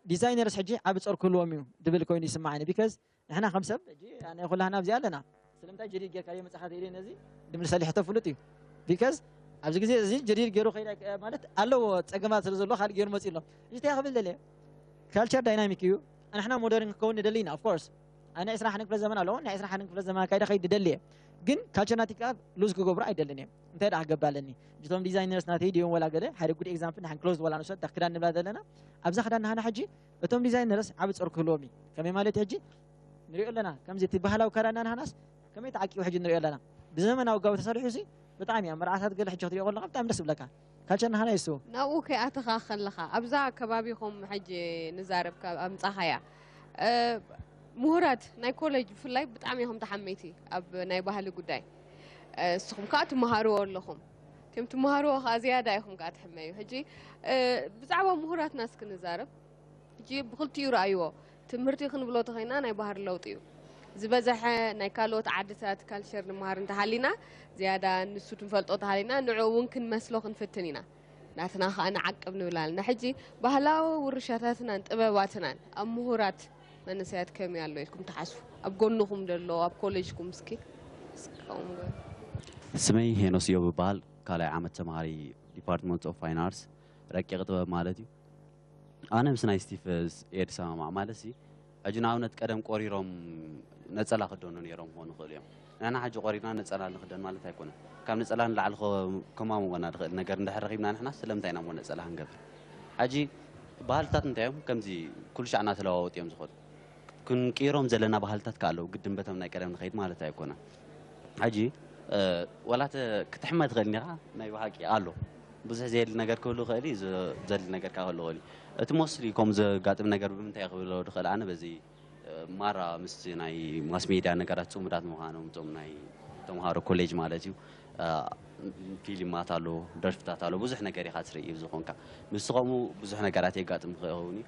ዲዛይነርስ ሕጂ ዓቢ ጾር ክህልዎም እዩ ድብል ኮይኑ ይስምዓኒ። ቢካዝ ንሕና ከም ሰብ ሕጂ ኣነ ኩላህና ኣብዚ ኣለና። ስለምንታይ ጀዲድ ጌርካ መጻኻ ተይለ ነዚ ድምልሰሊ ሕቶ ፍሉጥ እዩ። ቢካዝ ኣብዚ ግዜ እዚ ጀዲድ ገይሩ ከይዳ ማለት ኣለዎ ጸገማት ስለ ዘሎ ካልእ ገይሩ መጺኡ ኣሎ። እዚ እንታይ ክብል ደልየ ካልቸር ዳይናሚክ እዩ። ንሕና ሞደርን ክከውን ንደሊ ኢና ኦፍ ኮርስ ኣነ ዕስራ ሓደን ክፍለ ዘመን ኣለዎ ናይ ዕስራ ሓደን ክፍለ ዘመን ኣካይደ ከይድ ደሊ እየ ግን ካልቸር ናቲካ ሉዝ ክገብሮ ኣይደልን እየ እንታይ ደኣ ክገብር ኣለኒ እቶም ዲዛይነርስ ናተይ ድዮም ወላ ገለ ሓደ ጉድ ኤግዛምፕል ንሓን ክሎዝ ወላ ንውሰድ እታ ክዳን ንብላ ዘለና ኣብዛ ክዳን ንሃና ሕጂ እቶም ዲዛይነርስ ዓቢ ጾር ክህልዎም እዩ ከመይ ማለት እዩ ሕጂ ንሪኦ ኣለና ከምዚ እቲ ባህላዊ ከዳና ንሃናስ ከመይ ተዓቂቡ ሕጂ ንሪኦ ኣለና ብዘመናዊ ጋዊ ተሰሪሑ ሲ ብጣዕሚ ኣብ መርዓታት ገለ ሕጂ ክትሪኦ ከለካ ብጣዕሚ ደስ ይብለካ ካልቸር ንሃና ይሱ ናብኡ ከይኣተኻ ከለኻ ኣብዛ ከባቢኹም ሕጂ ንዛረብ ካብ ኣምጻኻያ ምሁራት ናይ ኮሌጅ ብፍላይ ብጣዕሚ ኢኹም ተሓመይቲ ኣብ ናይ ባህሊ ጉዳይ እስኹም ከዓ ትመሃርዎ ኣለኹም እቲም ትመሃርዎ ከዓ ዝያዳ ኢኹም ከዓ ትሕመዩ ሕጂ ብዛዕባ ምሁራትና እስኪ ንዛረብ ሕጂ ብክልቲኡ ረኣይዎ ትምህርቲ ክንብሎ ተኸይና ናይ ባህሪ ለውጢ እዩ ዝበዘሐ ናይ ካልኦት ዓድታት ካልቸር ንምሃር እንተሃሊና ዝያዳ ንሱ ትንፈልጦ ተሃሊና ንዑ እውን ክንመስሎ ክንፍትን ኢና ናትና ከዓ ንዓቅብ ንብል ኣለና ሕጂ ባህላዊ ውርሻታትናን ጥበባትናን ኣብ ምሁራት መንእሰያት ከመይ ኣሎ ኢልኩም ትሓስቡ ኣብ ጎንኹም ዘሎ ኣብ ኮሌጅኩም እስኪ ስመይ ሄኖስ ዮብ ይበሃል ካልኣይ ዓመት ተምሃሪ ዲፓርትመንት ኦፍ ፋይን ኣርትስ ረቂቕ ጥበብ ማለት እዩ ኣነ ምስ ናይ ስቲፍ ኤድ ሰማማዕ ማለት ሲ ሕጂ ንኣብነት ቀደም ቆሪሮም ነፀላ ክደኑ ነይሮም ክኾኑ ይኽእሉ እዮም ንሕና ሕጂ ቆሪርና ነፀላ ንክደን ማለት ኣይኮነን ካብ ነፀላ ንላዕሊ ከማምወና ዝኽእል ነገር እንድሕር ረኺብና ንሕና ስለምንታይ ኢና እሞ ነፀላ ክንገብር ሕጂ ባህልታት እንታይ እዮም ከምዚ ኩሉ ሻዕ እናተለዋወጡ እዮም ዝኸዱ ክንቅይሮም ዘለና ባህልታት ከ ኣለዉ ግድን በቶም ናይ ቀደም ንኸይድ ማለት ኣይኮነን ሕጂ ወላ ክትሕመ ትኽእል ኒኻ ናይ ብሓቂ ኣሎ ብዙሕ ዘየድሊ ነገር ክህሉ ይኽእል እዩ ዘድሊ ነገር ከዓ ክህሉ ይኽእል እዩ እቲ ሞስሊ ከምኡ ዘጋጥም ነገር ብምንታይ ክብሎ ዝኽእል ኣነ በዚ ማራ ምስ ናይ ማስ ሜድያ ነገራት ፅሙዳት ምዃኖም እቶም ናይ ተምሃሮ ኮሌጅ ማለት እዩ ፊልማት ኣሎ ደርፍታት ኣሎ ብዙሕ ነገር ኢኻ ትርኢ ብዝኾንካ ምስ ከምኡ ብዙሕ ነገራት የጋጥም ክኸውን እዩ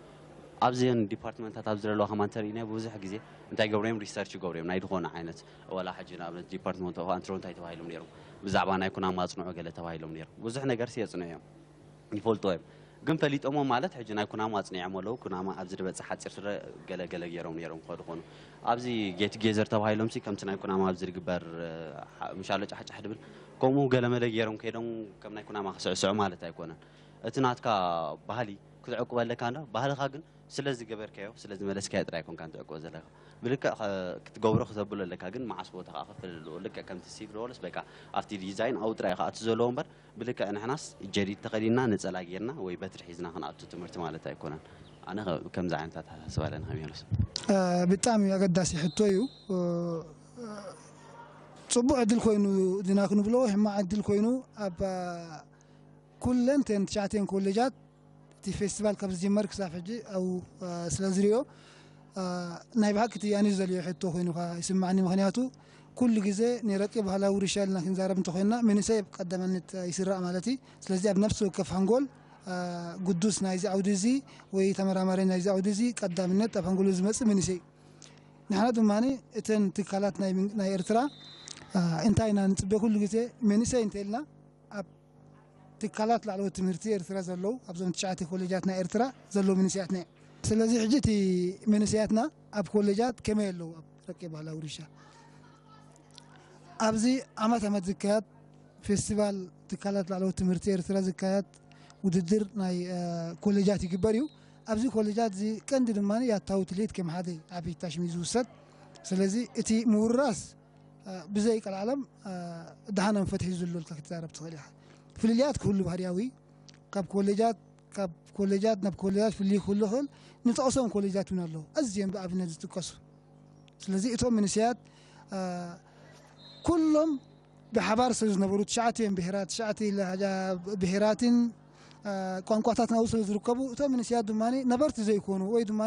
ኣብዚን ዲፓርትመንታት ኣብዚ ዘለዋ ከማን ተርእይና ብዙሕ ግዜ እንታይ ገብሩ እዮም? ሪሰርች ይገብሩ እዮም። ናይ ዝኾነ ዓይነት ዋላ ሕጂ ንኣብነት ዲፓርትመንት ኦፍ ኣንትሮንታይ ተባሂሎም ነይሮም። ብዛዕባ ናይ ኩናማ ኣጽንዑ ገለ ተባሂሎም ነይሮም። ብዙሕ ነገር የጽንዑ እዮም፣ ይፈልጡ እዮም። ግን ፈሊጦሞ ማለት ሕጂ ናይ ኩናማ ኣጽኒዖም ኣለዉ። ኩናማ ኣብዚ ዝበጽሕ ሓጺር ስረ ገለ ገለ ገይሮም ነይሮም ክኸዱ ኮኑ። ኣብዚ ጌት ጌዘር ተባሂሎም ሲ ከምቲ ናይ ኩናማ ኣብዚ ዝግበር ምሻሎ ጫሕጫሕ ድብል ከምኡ ገለመለ ገይሮም ከይዶም ከም ናይ ኩናማ ክስዕስዑ ማለት ኣይኮነን። እቲ ናትካ ባህሊ ክትዕቅበለካ እንዳ ባህልኻ ግን ስለ ዝገበርካዮ ስለ ዝመለስካዮ ጥራይ ኮንካ ትዕቅቦ ዘለካ። ብልክዕ ክትገብሮ ክተብሎ ኣለካ፣ ግን መዓስ ቦታ ከዓ ክፍልልዎ ልክዕ ከምቲ ሲቪል ዎርስ በቃ ኣብቲ ዲዛይን ኣው ጥራይ ከዓ እቲ ዘለዎ እምበር ብልክዕ ንሕናስ ጀዲድ ተኸዲና ነፀላ ጌርና ወይ በትሪ ሒዝና ክንኣቱ ትምህርቲ ማለት ኣይኮነን። ኣነ ከምዚ ዓይነት ኣተሓሳስባ ኣለኒ ከመይ ይመስል? ብጣዕሚ ኣገዳሲ ሕቶ እዩ። ፅቡቅ ዕድል ኮይኑ ድና ክንብሎ ሕማቅ ዕድል ኮይኑ ኣብ ኩለን ተን ትሽዓተን ኮሌጃት እቲ ፌስቲቫል ካብ ዝጅመር ክሳብ ሕጂ ኣብኡ ስለ ዝሪኦ ናይ ብሓቂ እቲ ኣነ ዘልዮ ሕቶ ኮይኑ ከዓ ይስማዕኒ። ምክንያቱ ኩሉ ግዜ ናይ ረቂ ባህላዊ ውርሻ ኢልና ክንዛረብ እንተኮይንና መንእሰይ ኣብ ቀዳምነት ይስራዕ ማለት እዩ። ስለዚ ኣብ ነፍሲ ወከፍ ሓንጎል ግዱስ ናይዚ ዓውዲ እዚ ወይ ተመራማሪ ናይዚ ዓውዲ እዚ ቀዳምነት ኣብ ሓንጎሉ ዝመፅእ መንእሰይ እዩ። ንሕና ድማ እተን ትካላት ናይ ኤርትራ እንታይ ኢና ንፅበ ኩሉ ግዜ መንእሰይ እንተኢልና ኣብ ትካላት ላዕለዎት ትምህርቲ ኤርትራ ዘለዉ ኣብዞም ትሽዓተ ኮሌጃት ናይ ኤርትራ ዘለዉ መንእሰያትና እዮም። ስለዚ ሕጂ እቲ መንእሰያትና ኣብ ኮሌጃት ከመይ ኣለዉ ኣብ ረቂ ባህላዊ ውርሻ ኣብዚ ዓመት ዓመት ዝካየድ ፌስቲቫል ትካላት ላዕለዎት ትምህርቲ ኤርትራ ዝካየድ ውድድር ናይ ኮሌጃት ይግበር እዩ። ኣብዚ ኮሌጃት እዚ ቀንዲ ድማ ያታዊ ትልሂት ከም ሓደ ዓብዪ ታሽም እዩ ዝውሰድ። ስለዚ እቲ ምውርራስ ብዘይ ቀልዓለም ደሓን ኣንፈት ሒዙ ዘሎ ኢልካ ክትዛረብ ትኽእል ኢኻ። ፍልልያት ክህሉ ባህርያዊ ካብ ኮሌጃት ካብ ኮሌጃት ናብ ኮሌጃት ፍልይ ክህሉ ይኽእል። ንጠቕሶም ኮሌጃት እውን ኣለዉ ኣዝዮም ብኣብነት ዝጥቀሱ። ስለዚ እቶም መንእሰያት ኩሎም ብሓባር ስለ ዝነበሩ ትሽዓተ እዮም ብሄራት ትሽዓተ ብሄራትን ቋንቋታትን ኣብኡ ስለ ዝርከቡ እቶም መንእሰያት ድማ ነበርቲ ዘይኮኑ ወይ ድማ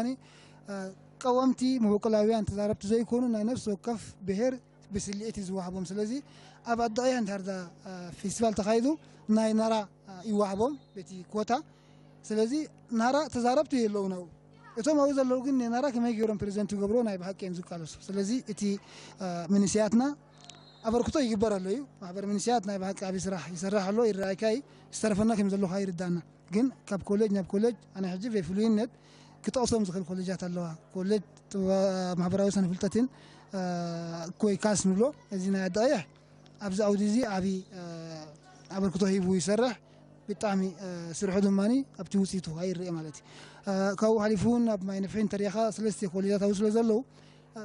ቀወምቲ መበቆላውያን ተዛረብቲ ዘይኮኑ ናይ ነፍሲ ወከፍ ብሄር ብስልዒት እዩ ዝወሃቦም። ስለዚ ኣብ ኣዳቕያ እንድሕር እዛ ፌስቲቫል ተኻይዱ ናይ ናራ ይወሃቦም በቲ ኮታ። ስለዚ ናራ ተዛረብቲ የለውን ኣብኡ። እቶም ኣብኡ ዘለዉ ግን ንናራ ከመይ ገይሮም ፕሬዘንት ይገብርዎ ናይ ብሓቂ እዮም ዝቃለሱ። ስለዚ እቲ መንእሰያትና ኣበርክቶ ይግበር ኣሎ እዩ። ማሕበር መንእሰያት ናይ ብሓቂ ዓብዪ ስራሕ ይሰርሕ ኣሎ ይረኣይካ እዩ። ዝተረፈና ከም ዘለኹ ይርዳና። ግን ካብ ኮሌጅ ናብ ኮሌጅ ኣነ ሕጂ ብፍሉይነት ክጠቕሶም ዝኽእል ኮሌጃት ኣለዋ። ኮሌጅ ማሕበራዊ ስነ ፍልጠትን ኮይ ካስ ንብሎ እዚ ናይ ኣዳቕያ ኣብዚ ዓውዲ እዚ ዓብዪ ኣበርክቶ ሂቡ ይሰርሕ። ብጣዕሚ ስርሑ ድማ ኣብቲ ውፅኢቱ ኣይረአ ማለት እዩ። ካብኡ ሓሊፉ እውን ኣብ ማይ ነፍሒ እንተሪኢኻ ሰለስተ ኮሌጃት ኣብኡ ስለ ዘለዉ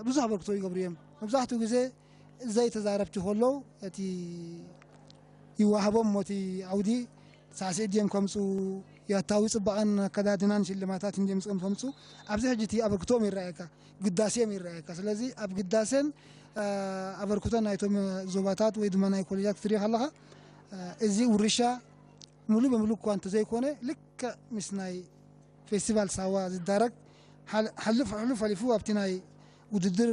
ብዙሕ ኣበርክቶ ይገብሩ እዮም። መብዛሕትኡ ግዜ ዘይተዛረብቲ ከለዉ እቲ ይዋሃቦም ሞቲ ዓውዲ ሳዕስዒት ድዮም ከምፁ ያታዊ ፅባቐን ኣከዳድናን ሽልማታት እንድዮም ዝፅኦም ከምፁ ኣብዚ ሕጂ እቲ ኣበርክቶም ይረኣየካ ግዳሴም ይረኣየካ ስለዚ ኣብ ግዳሴን ኣበርክቶን ናይቶም ዞባታት ወይ ድማ ናይ ኮሌጃት ክትሪኦ ከለካ እዚ ውርሻ ሙሉ በሙሉ እኳ እንተዘይኮነ ልክዕ ምስ ናይ ፌስቲቫል ሳዋ ዝዳረግ ሓልፍ ሕሉፍ ሓሊፉ ኣብቲ ናይ ውድድር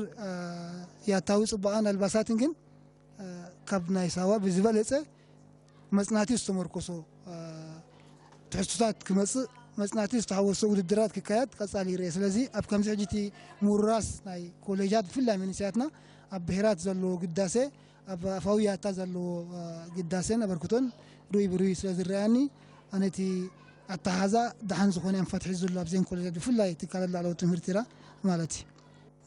ያታዊ ፅባቐን ኣልባሳትን ግን ካብ ናይ ሳዋ ብዝበለፀ መፅናዕቲ ዝተመርኮሶ ትሕዝቶታት ክመፅእ መፅናዕቲ ዝተሓወሶ ውድድራት ክካየድ ቀፃሊ ይረአ። ስለዚ ኣብ ከምዚ ሕጂ እቲ ምውርራስ ናይ ኮሌጃት ብፍላይ መንእሰያትና ኣብ ብሄራት ዘለዎ ግዳሴ ኣብ ኣፋዊ ያታ ዘለዎ ግዳሴን ኣበርክቶን ርኡይ ብርኡይ ስለ ዝረኣየኒ ኣነ እቲ ኣተሓዛ ደሓን ዝኾነ ኣንፈት ሒዙ ዘሎ ኣብዘን ኮሌጃት ብፍላይ ትካላት ላዕለዎት ትምህርቲና ማለት እዩ።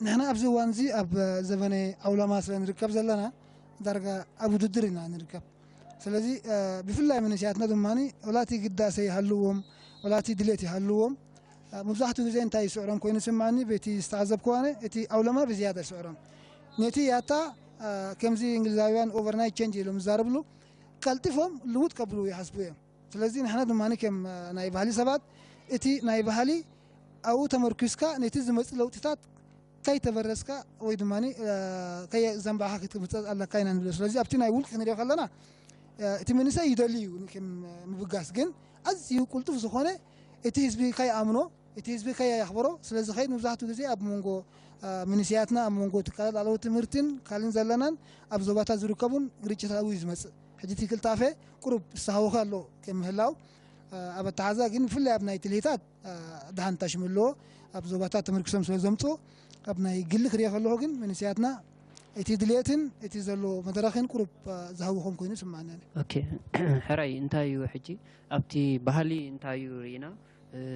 ንሕና ኣብዚ እዋን እዚ ኣብ ዘበነ ዓውለማ ስለ ንርከብ ዘለና ዳርጋ ኣብ ውድድር ኢና ንርከብ። ስለዚ ብፍላይ መንእሰያትና ድማ ወላ እቲ ግዳሰ ይሃልዎም ወላ እቲ ድሌት ይሃልዎም መብዛሕትኡ ግዜ እንታይ ይስዕሮም ኮይኑ ይስምዓኒ በቲ ዝተዓዘብክዎ ኣነ እቲ ዓውለማ ብዝያዳ ይስዕሮም ነቲ ያታ ከምዚ እንግሊዛውያን ኦቨርናይት ቸንጅ ኢሎም ዝዛረብሉ ቀልጢፎም ልውጥ ከብሉ ይሓስቡ እዮም። ስለዚ ንሕና ድማ ከም ናይ ባህሊ ሰባት እቲ ናይ ባህሊ ኣብኡ ተመርኪስካ ነቲ ዝመፅእ ለውጢታት ከይተበረዝካ ወይ ድማ ከየዘንባዕካ ክትምፀእ ኣለካ ኢና ንብሎ። ስለዚ ኣብቲ ናይ ውልቂ ክንሪኦ ከለና እቲ መንእሰይ ይደሊ እዩ ከም ምብጋስ ግን ኣዝዩ ቁልጡፍ ዝኾነ እቲ ህዝቢ ከይኣምኖ እቲ ህዝቢ ከየኽብሮ ስለ ዝኸይድ መብዛሕትኡ ግዜ ኣብ መንጎ መንእሰያትና ኣብ መንጎ ትካላት ላዕለዎት ትምህርትን ካልእን ዘለናን ኣብ ዞባታት ዝርከቡን ግርጭታት ኣብኡ እዩ ዝመፅእ። ሕጂ እቲ ክልታፈ ቁሩብ ዝተሃወኸ ኣሎ ከም ምህላው ኣብ ኣተሓዛ ግን ብፍላይ ኣብ ናይ ትልሂታት ደሓን ታሽም ኣለዎ። ኣብ ዞባታት ተመርኪሶም ስለ ዘምፅኦ ኣብ ናይ ግሊ ክሪኦ ከለኹ ግን መንእሰያትና እቲ ድልየትን እቲ ዘሎ መድረኽን ቁሩብ ዝሃውኾም ኮይኑ ይስምዓኒ። ኦኬ፣ ሕራይ እንታይ እዩ ሕጂ ኣብቲ ባህሊ እንታይ እዩ ርኢና?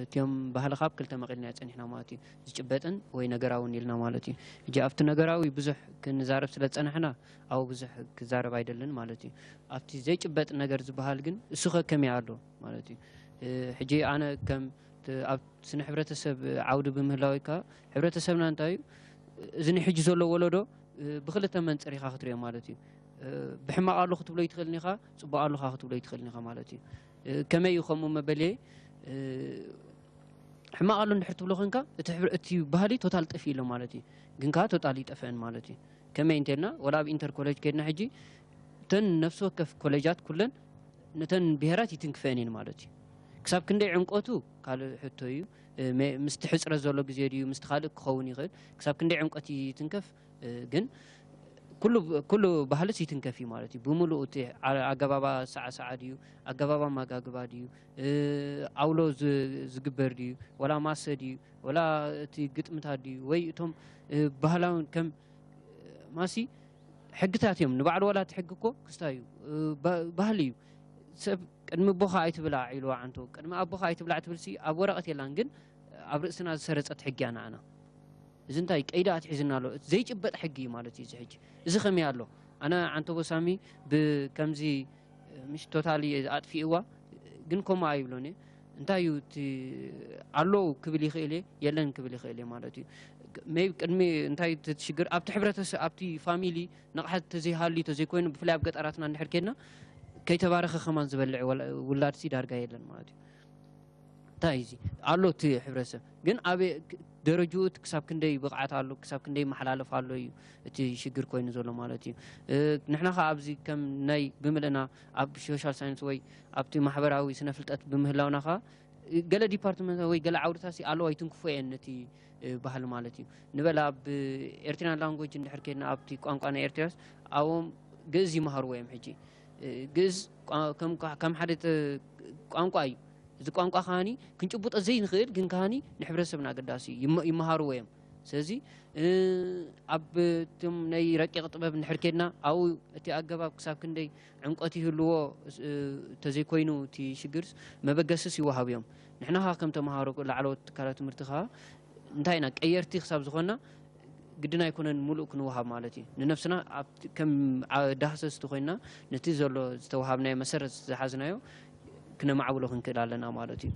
እቲኦም ባህሊ ካብ ክልተ መቒልና ጸኒሕና ማለት እዩ። ዝጭበጥን ወይ ነገራውን ኢልና ማለት እዩ። ሕጂ ኣብቲ ነገራዊ ብዙሕ ክንዛረብ ስለ ዝጸናሕና ኣብኡ ብዙሕ ክዛረብ ኣይደልን ማለት እዩ። ኣብቲ ዘይጭበጥ ነገር ዝበሃል ግን እሱ ከ ከመይ ኣሎ ማለት እዩ። ሕጂ ኣነ ከም ኣብ ስነ ሕብረተሰብ ዓውዲ ብምህላወይ ከኣ ሕብረተሰብና እንታይ እዩ እዚ ናይ ሕጂ ዘሎ ወለዶ ብክልተ መንፅር ኢኻ ክትሪኦ ማለት እዩ። ብሕማቕ ኣሎ ክትብሎ ይትኽእልን ኢኻ፣ ፅቡቕ ኣሎ ኻ ክትብሎ ይትኽእልን ኢኻ ማለት እዩ። ከመይ እዩ ከምኡ መበልየ? ሕማቕ ኣሎ እንድሕር ትብሎ ኮንካ እቲ ባህሊ ቶታል ጠፊ ኢሎ ማለት እዩ። ግን ከዓ ቶታል ይጠፍአን ማለት እዩ። ከመይ እንተልና ወላ ኣብ ኢንተር ኮሌጅ ከድና ሕጂ እተን ነፍሲ ወከፍ ኮሌጃት ኩለን ነተን ብሄራት ይትንክፈን እየን ማለት እዩ። ክሳብ ክንደይ ዕምቆቱ ካልእ ሕቶ እዩ። ምስቲ ሕፅረት ዘሎ ግዜ ድዩ ምስቲ ካልእ ክኸውን ይኽእል። ክሳብ ክንደይ ዕምቆት ይትንከፍ ግን ኩሉ ባህልስ ይትንከፍ እዩ ማለት እዩ። ብምሉኡ እቲ ኣገባባ ሰዓሰዓ ድዩ፣ ኣገባባ ኣመጋግባ ድዩ፣ ኣውሎ ዝግበር ድዩ፣ ወላ ማሰ ድዩ፣ ወላ እቲ ግጥምታት ድዩ፣ ወይ እቶም ባህላውን ከም ማሲ ሕግታት እዮም። ንባዕሉ ዋላ እቲ ሕጊ እኮ ክስታይ እዩ፣ ባህሊ እዩ። ሰብ ቅድሚ ኣቦኻ ኣይትብላዕ ኢልዋ ዓንቶ፣ ቅድሚ ኣቦኻ ኣይትብላዕ ትብል ሲ ኣብ ወረቐት የላን፣ ግን ኣብ ርእስና ዝሰረጸት ሕጊ እያ ንዓና። እዚ እንታይ ቀይዲ ኣትሒዝና ኣሎ? ዘይጭበጥ ሕጊ እዩ ማለት እዩ እዚ ሕጂ። እዚ ከመይ ኣሎ? ኣነ ዓንቶ ቦሳሚ ብከምዚ ምሽ ቶታሊ ኣጥፊእዋ ግን ከምኡ ኣይብሎን እየ። እንታይ እዩ እቲ ኣለዉ ክብል ይኽእል እየ የለን ክብል ይኽእል እየ ማለት እዩ። ሜይ ቅድሚ እንታይ እቲ ሽግር ኣብቲ ሕብረተሰብ ኣብቲ ፋሚሊ ንቕሓት ተዘይሃልዩ ተዘይኮይኑ ብፍላይ ኣብ ገጠራትና እንድሕር ኬድና ከይተባረኸ ከማን ዝበልዕ ውላድሲ ዳርጋ የለን ማለት እዩ። እንታይ እዚ ኣሎ እቲ ሕብረተሰብ ግን ኣብ ደረጅኡ እቲ ክሳብ ክንደይ ብቕዓት ኣሎ ክሳብ ክንደይ መሓላለፍ ኣሎ እዩ እቲ ሽግር ኮይኑ ዘሎ ማለት እዩ። ንሕና ከዓ ኣብዚ ከም ናይ ብምልእና ኣብ ሶሻል ሳይንስ ወይ ኣብቲ ማሕበራዊ ስነ ፍልጠት ብምህላውና ከዓ ገለ ዲፓርትመንት ወይ ገለ ዓውድታት ኣለዋ ይትንክፎ እየን ነቲ ባህሊ ማለት እዩ። ንበል ኣብ ኤርትራን ላንጎጅ እንድሕር ከድና ኣብቲ ቋንቋ ናይ ኤርትራስ ኣብኦም ግእዝ ይመሃርዎ እዮም ሕጂ ግእዝ ከም ሓደ ቋንቋ እዩ። እዚ ቋንቋ ከዓኒ ክንጭብጦ ዘይንኽእል ግን ከዓኒ ንሕብረተሰብና ኣገዳሲ እዩ። ይመሃርዎ እዮም። ስለዚ ኣብ እቶም ናይ ረቂቕ ጥበብ እንድሕር ኬድና ኣብኡ እቲ ኣገባብ ክሳብ ክንደይ ዕምቆት ይህልዎ ተዘይኮይኑ እቲ ሽግርስ መበገስስ ይወሃብ እዮም። ንሕና ከዓ ከም ተምሃሮ ላዕለዎት ትካላት ትምህርቲ ከዓ እንታይ ኢና ቀየርቲ ክሳብ ዝኾንና ግድን ኣይኮነን ሙሉእ ክንወሃብ ማለት እዩ። ንነብስና ከም ዳህሰስቲ ኮይንና ነቲ ዘሎ ዝተወሃብናዮ መሰረት ዝሓዝናዮ ክነማዕብሎ ክንክእል ኣለና ማለት እዩ።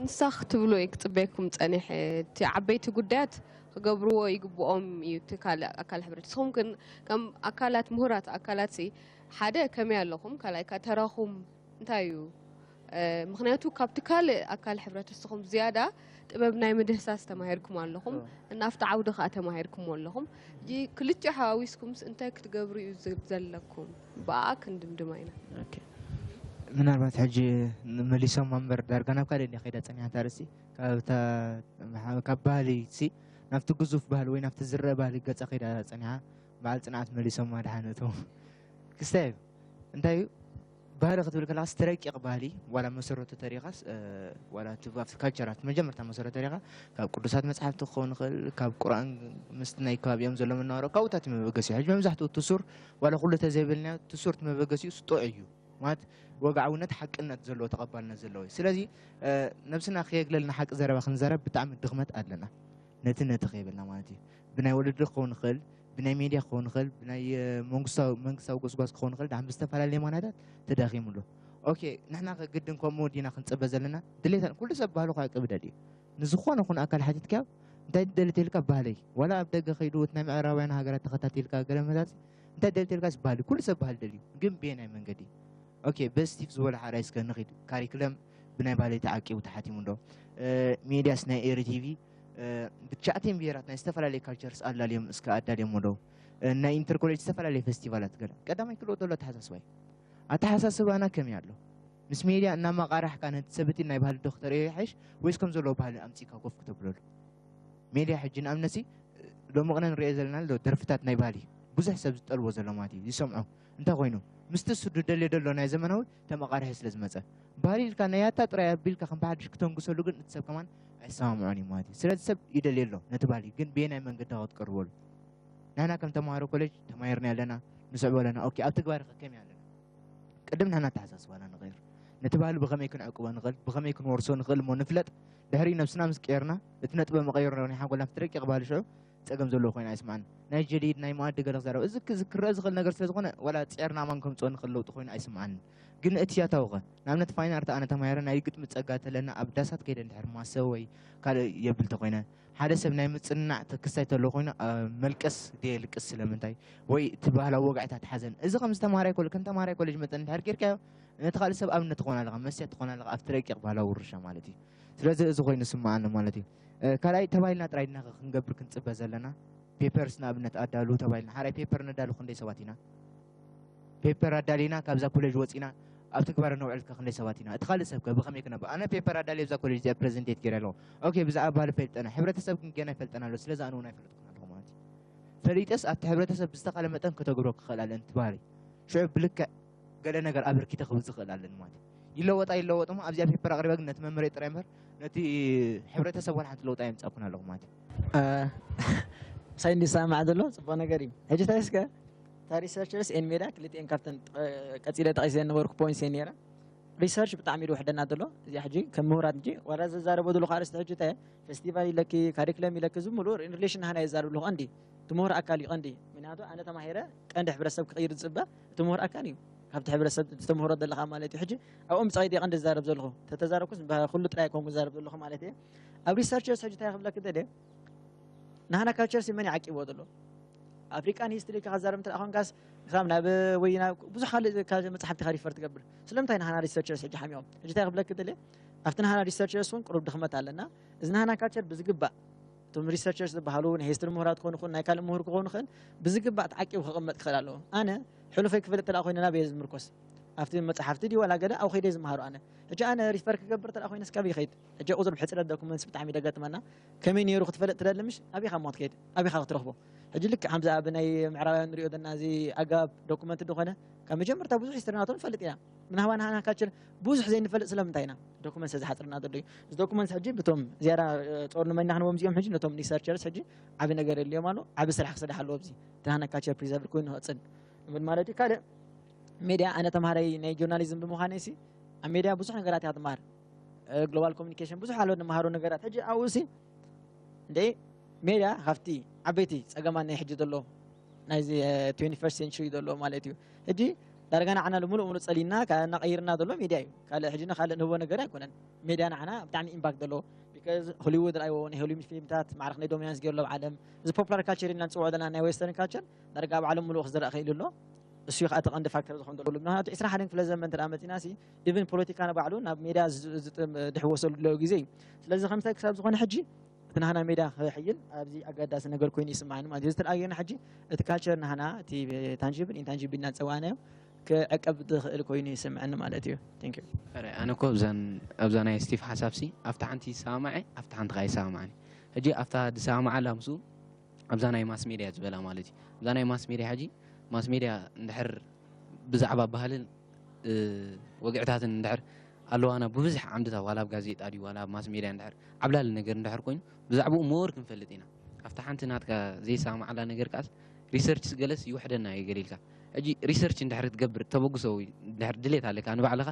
ንሳ ክትብሉ እየ ክፅበየኩም ፀኒሐ። እቲ ዓበይቲ ጉዳያት ክገብርዎ ይግብኦም እዩ እቲ ካልእ ኣካል ሕብረተሰብ። ንስኹም ግን ከም ኣካላት ምሁራት ኣካላት ሲ ሓደ ከመይ ኣለኹም? ካልኣይ ከ ተራኹም እንታይ እዩ? ምክንያቱ ካብቲ ካልእ ኣካል ሕብረተሰብኩም ዝያዳ ጥበብ ናይ ምድህሳስ ተማሂርኩም ኣለኹም እና ኣብቲ ዓውዲ ከዓ ተማሂርኩም ኣለኹም። ክልቲኡ ሓዋዊስኩምስ እንታይ ክትገብሩ እዩ ዘለኩም? ብኣ ክንድምድማ ኢና። ምናልባት ሕጂ መሊሶማ እምበር ዳርጋ ናብ ካልእ እንዲያ ከይዳ ፀኒሓ እታ ርእሲ ካብ ባህሊ ሲ ናብቲ ግዙፍ ባህሊ ወይ ናብቲ ዝረአ ባህሊ ገፃ ከይዳ ፀኒሓ በዓል ፅንዓት መሊሶማ ድሓነቱ ክስታይ እንታይ እዩ ባህሊ ክትብል ከለካ ስተረቂቕ ባህሊ ዋላ መሰረቱ ተሪኻስ ዋላ እቲ ኣብቲ ካልቸራት መጀመርታ መሰረቱ ተሪኻ ካብ ቅዱሳት መፅሓፍቲ ክኸውን ይኽእል ካብ ቁርኣን ምስቲ ናይ ከባቢኦም ዘሎ መናበሮ ካብኡታት መበገሲ ሕጂ መብዛሕትኡ ትሱር ዋላ ኩሉ ተዘይበልና ትሱር መበገሲኡ ስጦ እዩ ማለት ወግዓውነት ሓቅነት ዘለዎ ተቐባልነት ዘለዎ እዩ ስለዚ ነብስና ከየግለልና ሓቂ ዘረባ ክንዘረብ ብጣዕሚ ድኽመት ኣለና ነቲ ነቲ ከይበልና ማለት እዩ ብናይ ወለዲ ክኸውን ይኽእል ብናይ ሜድያ ክኸውን ይኽእል ብናይ መንግስታዊ መንግስታዊ ጎስጓስ ክኸውን ይኽእል ድሓን ብዝተፈላለየ ምኽንያታት ተዳኺሙ ኣሎ ኦኬ ንሕና ከ ግድን ከምኡ ዲና ክንፅበ ዘለና ድሌታ ኩሉ ሰብ ባህሉ ከ ቅብደል እዩ ንዝኾነ ኩን ኣካል ሓቲትካዮ እንታይ ትደሊ ተልካ ባህለይ ዋላ ኣብ ደገ ከይዱ እቲ ናይ ምዕራባውያን ሃገራት ተኸታቲልካ ገለ መዛፂ እንታይ ትደሊ ተልካ ባህሊ ኩሉ ሰብ ባህሊ ደልዩ ግን ብየናይ መንገዲ ኦኬ በስቲፍ ዝበሎ ሓራይ እስከ ንኺድ ካሪክለም ብናይ ባህሊ ተዓቂቡ ተሓቲሙ ዶ ሜድያስ ናይ ኤሪ ቲቪ ብትሽዓተን ብሄራት ናይ ዝተፈላለየ ካልቸርስ ኣላልዮም እስከ ኣዳልዮም ኣለዉ ናይ ኢንተርኮሌጅ ዝተፈላለየ ፌስቲቫላት ገለ ቀዳማይ ክልኦ ዘሎ ኣተሓሳስባ እዩ ኣተሓሳስባና ከመይ ኣሎ ምስ ሜድያ እናማቃራሕካ ነቲ ሰብቲ ናይ ባህሊ ዶክተር እዩ ይሓይሽ ወይስ ከም ዘለዎ ባህሊ ኣምፂካ ኮፍ ክተብለሉ ሜድያ ሕጂ ንኣብነሲ ሎሚ ቅነ ንሪኦ ዘለና ኣሎ ደርፍታት ናይ ባህሊ ብዙሕ ሰብ ዝጠልቦ ዘሎ ማለት እዩ ዝሰምዖ። እንታይ ኮይኑ ምስቲ እሱ ዝደልዮ ዘሎ ናይ ዘመናዊ ተመቓርሒ ስለ ዝመፀ፣ ባህሊ ኢልካ ናይ ያታ ጥራይ ኣቢልካ ከም ብሓድሽ ክተንግሰሉ ግን እቲ ሰብ ከማን ኣይሰማምዖን እዩ ማለት እዩ። ስለዚ ሰብ ይደልዮ ኣሎ ነቲ ባህሊ ግን ብየናይ መንገዲ ክትቀርበሉ? ንሕና ከም ተምሃሮ ኮሌጅ ተማሂርና ኣለና፣ ንስዕቦ ኣለና። ኦኬ፣ ኣብ ተግባር ከ ከመይ ኣለና? ቅድም ንሕና ኣተሓሳስባና ንቐይር። ነቲ ባህሊ ብኸመይ ክንዕቅቦ ንኽእል፣ ብኸመይ ክንወርሶ ንኽእል እሞ ንፍለጥ። ድሕሪኡ ነብስና ምስ ቀየርና፣ እቲ ነጥበ መቐየሪ ናይ ሓንጎልና ኣብቲ ረቂቕ ባህሊ ሽዑ ጸገም ዘለዎ ኮይኑ ኣይስምዓን። ናይ ጀዲድ፣ ናይ መኣዲ ገለ ክዛረብ፣ እዚ ክ-፣ እዚ ክረአ ዝኽእል ነገር ስለ ዝኾነ፣ ዋላ ጸርና ማን ከምጽኦ ንኽእል ለውጢ ኮይኑ ኣይስምዓንን። ግን እቲ ያታዊ ኸ? ንኣብነት ፋይን ኣርት ኣነ ተማሂረ ናይ ግጥሚ ጸጋ ተለና ኣብ ዳሳት ከይደ እንድሕር ማሰ ወይ ካልእ የብል ተኾይነ፣ ሓደ ሰብ ናይ ምጽንናዕ ተክስታይ ተሎ ኮይኑ፣ ኣ፣ መልቀስ ደየልቅስ ስለምንታይ? ወይ እቲ ባህላዊ ወግዕታት ሓዘን። እዚ ከም ዝተማሃራይ ኮለ-፣ ከም ተማሃራይ ኮሌጅ መጠን እንድሕር ጌርካዮ፣ ነቲ ካልእ ሰብ ኣብነት ትኾን ኣለኻ፣ መስትያት ትኾን ኣለኻ፣ ኣብቲ ረቂቕ ባህላዊ ውርሻ ማለት እዩ። ስለዚ እዚ ኮይኑ ስምዓኒ ማለት እዩ። እ፣ ካልኣይ ተባሂልና ጥራይ ድና ክንገብር ክንጽበ ዘለና? ፔፐርስ ንኣብነት ኣዳሉ ተባሂልና። ሓራይ ፔፐር ነዳሉ ክንደይ ሰባት ኢና? ፔፐር ኣዳሊና ካብዛ ኮሌጅ ወጺና ኣብ ተግባር ነውዕል ከ ክንደይ ሰባት ኢና? እቲ ካልእ ሰብ ከ ብኸመይ ክነብ-? ኣነ ፔፐር ኣዳልየ ኣብዛ ኮሌጅ እዚኣ ፕሬዘንቴት ገይረ ኣለኹ። ኦኬ፣ ብዛዕባ ባህሊ ፈልጠና፣ ሕብረተሰብ ግን ገና ይፈልጠና ኣሎ። ስለዚ ኣነ እውን ኣይፈለጥኩን ኣለኹ ማለት እዩ። ፈሊጠስ ኣብቲ ሕብረተሰብ ብዝተኻለ መጠን ከተግብሮ ክኽእል ኣለኒ እቲ ባህሊ። ሽዑ ብልክዕ ገለ ነገር ኣበርኪተ ክብል ዝኽእል ኣለኒ ማለት እዩ። ይለወጥ ኣይለወጥ እሞ ኣብዚኣ ፔፐር ኣቕሪባ ግን ነቲ መምህረይ ጥራይ እምበር ነቲ ሕብረተሰብ ዋላ ሓንቲ ለውጢ ኣየምጻእኩን ኣለኹ ማለት እዩ። እ፣ ሳይ እንዲሰማዕ ዘሎ ጽቡቕ ነገር እዩ። ሕጂ እንታይ እስከ እታ ሪሰርቸርስ ኤን ሜዳ ክልቲኤን ካብተን ጠ-፣ ቀጺለ ጠቒሰ ዝነበርኩ ፖይንትስ እየን ነይረን። ሪሰርች ብጣዕሚ እዩ ዝውሕደና ዘሎ። እዚኣ ሕጂ ከም ምሁራት ሕጂ ዋላ ዘዛረቦ ዘለኹ ኣርእስቲ ሕጂ እንታይ ፌስቲቫል ኢለኪ፣ ካሪክለም ኢለኪ፣ ዝም ብሎ ሪሌሽን ናህና የዛርብ ኣለኹ። ቀንዲ እቲ ምሁር ኣካል እዩ ቀንዲ። ምክንያቱ ኣነ ተማሂረ ቀንዲ ሕብረተሰብ ክቕይር ዝጽበ እቲ ምሁር ኣካል እዩ። ካብቲ ሕብረተሰብ ዝተምህሮ ዘለኻ ማለት እዩ። ሕጂ ኣብኦም ብጻይ ቀንዲ ዝዛረብ ዘለኹ። ተተዛረብኩስ ኩሉ ጥራይ ኮንኩ ዝዛረብ ዘለኹ ማለት እየ። ኣብ ሪሰርቸርስ ሕጂ እንታይ ክብለክ ደልየ? ናህና ካልቸርስ መን ይዓቂብዎ ዘሎ? ኣፍሪቃን ሂስትሪ ኢልካ ክዛረብ እንተ ደኣ ኮንካስ፣ ክሳብ ናብ ወይ ናብ ብዙሕ ካልእ ካ-፣ መጽሓፍቲ ኢኻ ሪፈር ትገብር። ስለምንታይ ናህና ሪሰርቸርስ ሕጂ ሓሚቖም? ሕጂ እንታይ ክብለክ ደልየ? ኣብቲ ናህና ሪሰርቸርስ እውን ቅሩብ ድኽመት ኣለና። እዚ ናህና ካልቸር ብዝግባእ እቶም ሪሰርቸርስ ዝበሃሉ ናይ ሂስትሪ ምሁራት ክኾኑ ይኽእሉ፣ ናይ ካልእ ምሁር ክኾኑ ይኽእል፣ ብዝግባእ ተዓቂቡ ክቕመጥ ክኽእል ኣለዎ። ኣነ ሕሉፈይ ክፈልጥ እንተ ደኣ ኮይነ ናበይ እየ ዝምርኮስ? ኣብቲ መጽሓፍቲ ድዩ ዋላ ገለ ኣብኡ ከይደ ዝመሃሮ ኣነ? ሕጂ ኣነ ሪፈር ክገብር እንተ ደኣ ኮይነ እስካብ ይኸይድ። ሕጂ ቁጽር ብሕጽረት ዶኩመንትስ ብጣዕሚ ደገጥመና። ከመይ ነይሩ ክትፈልጥ ትደሊ ምሽ? ኣበይ ኢኻ እሞ ክትከይድ? ኣበይ ኢኻ ክትረኽቦ? ሕጂ ልክዕ ከምዚ ኣብ ናይ ምዕራባውያን ንሪኦ ዘለና እዚ ኣገባብ ዶኩመንት እንተኾነ፣ ካብ መጀመርታ ብዙሕ ሂስትሪ ናቶም ንፈልጥ ኢና። ምናልባት ንሕና ካልቸር ብዙሕ ዘይንፈልጥ ስለምንታይ ኢና? ዶኩመንት ስለ ዝሓጽረና ዘሎ እዩ። እዚ ዶኩመንት ሕጂ ብቶም ዝያዳ፣ እ፣ ጾር ንመን ኢና ክንቦም እዚኦም ሕጂ ነቶም ሪሰርቸርስ ሕጂ ዓቢ ነገር የድልዮም ኣሎ። ዓቢ ስራሕ ክስራሕ ኣለዎ ኣብዚ። እቲ ናህና ካልቸር ፕሪዘርቭ ኮይኑ ክቕጽል። ምን ማለት እዩ? ካልእ ሜድያ፣ ኣነ ተምሃራይ ናይ ጆርናሊዝም ብምዃነይ ሲ፣ ኣብ ሜድያ ብዙሕ ነገራት እያ ትምሃር። እ፣ ግሎባል ኮሚኒኬሽን ብዙሕ ኣሎ ንመሃሮ ነገራት። ሕጂ ኣብኡ ሲ፣ እንደ ሜድያ ካብቲ ዓበይቲ ጸገማት ናይ ሕጂ ዘሎ ናይዚ፣ እ፣ ትዌንቲ ፈርስት ሴንቹሪ ዘሎ ማለት እዩ። ሕጂ ዳርጋ ንዓና ሙሉእ ሙሉእ ጸሊና፣ ካ-፣ እናቐይርና ዘሎ ሜድያ እዩ። ካልእ ሕጂ ንኻልእ ንህቦ ነገር ኣይኮነን። ሜድያ ንዓና ብጣዕሚ ኢምፓክት ዘለዎ። ቢካዝ ሆሊውድ ርኣይዎ፣ ናይ ሆሊውድ ፊልምታት ማዕረኽ ናይ ዶሚናንስ ገይሩ ኣሎ ኣብ ዓለም። እዚ ፖፑላር ካልቸር ኢልና ንጽውዖ ዘለና ናይ ዌስተርን ካልቸር ዳርጋ ኣብ ዓለም ሙሉእ ክዝራእ ክእል ኣሎ። እሱ እዩ ከዓ እቲ ቀንዲ ፋክተር ዝኾን ዘሎ። ምክንያቱ ዕስራን ሓደን ክፍለ ዘመን እንተ ደኣ መጺና ሲ፣ ኢቭን ፖለቲካ ንባዕሉ ናብ ሜድያ ዝ-፣ ዝ-፣ ዝጥም-፣ ድሕወሰሉ ዘለዎ ግዜ እዩ። ስለዚ ከምታይ ክሳብ ዝኾነ ሕጂ እቲ ናህና ሜድያ ክሕይል ኣብዚ ኣገዳሲ ነገር ኮይኑ ይስምዓኒ ማለት እዩ። ዝተለኣየና ሕጂ እቲ ካልቸር ናህና እቲ ታንጂብል ኢንታንጂብል ኢልና ዝጸዋዕናዮ ክዕቀብ ዝኽእል ኮይኑ ይስምዐኒ ማለት እዩ። Thank you። ኣረ፣ ኣነ እኮ ኣብዛን-፣ ኣብዛ ናይ ስቲፍ ሓሳብሲ ኣብታ ሓንቲ ይሰማማዐ፣ ኣብታ ሓንቲ ከኣ ይሰማማዐኒ። ሕጂ ኣብታ ዝሰማማዓላ ምስኡ ኣብዛ ናይ ማስ ሜድያ ዝበላ ማለት እዩ። ኣብዛ ናይ ማስ ሜድያ ሕጂ ማስ ሜድያ እንድሕር ብዛዕባ ባህልን፣ እ፣ ወግዕታትን እንድሕር ኣለዋና ብብዙሕ ዓምድታት ዋላ ኣብ ጋዜጣ ድዩ ዋላ ኣብ ማስ ሜድያ እንድሕር ዓብላሊ ነገር እንድሕር ኮይኑ ብዛዕባኡ ሞር ክንፈልጥ ኢና። ኣብታ ሓንቲ ናትካ ዘይሰማማዓላ ነገር ከኣስ ሪሰርችስ ገለስ ይውሕደና እዩ ገለ ኢልካ። ሕጂ ሪሰርች እንድሕር ክትገብር ተበግሶ ወይ እንድሕር ድሌት ኣለካ ንባዕልኻ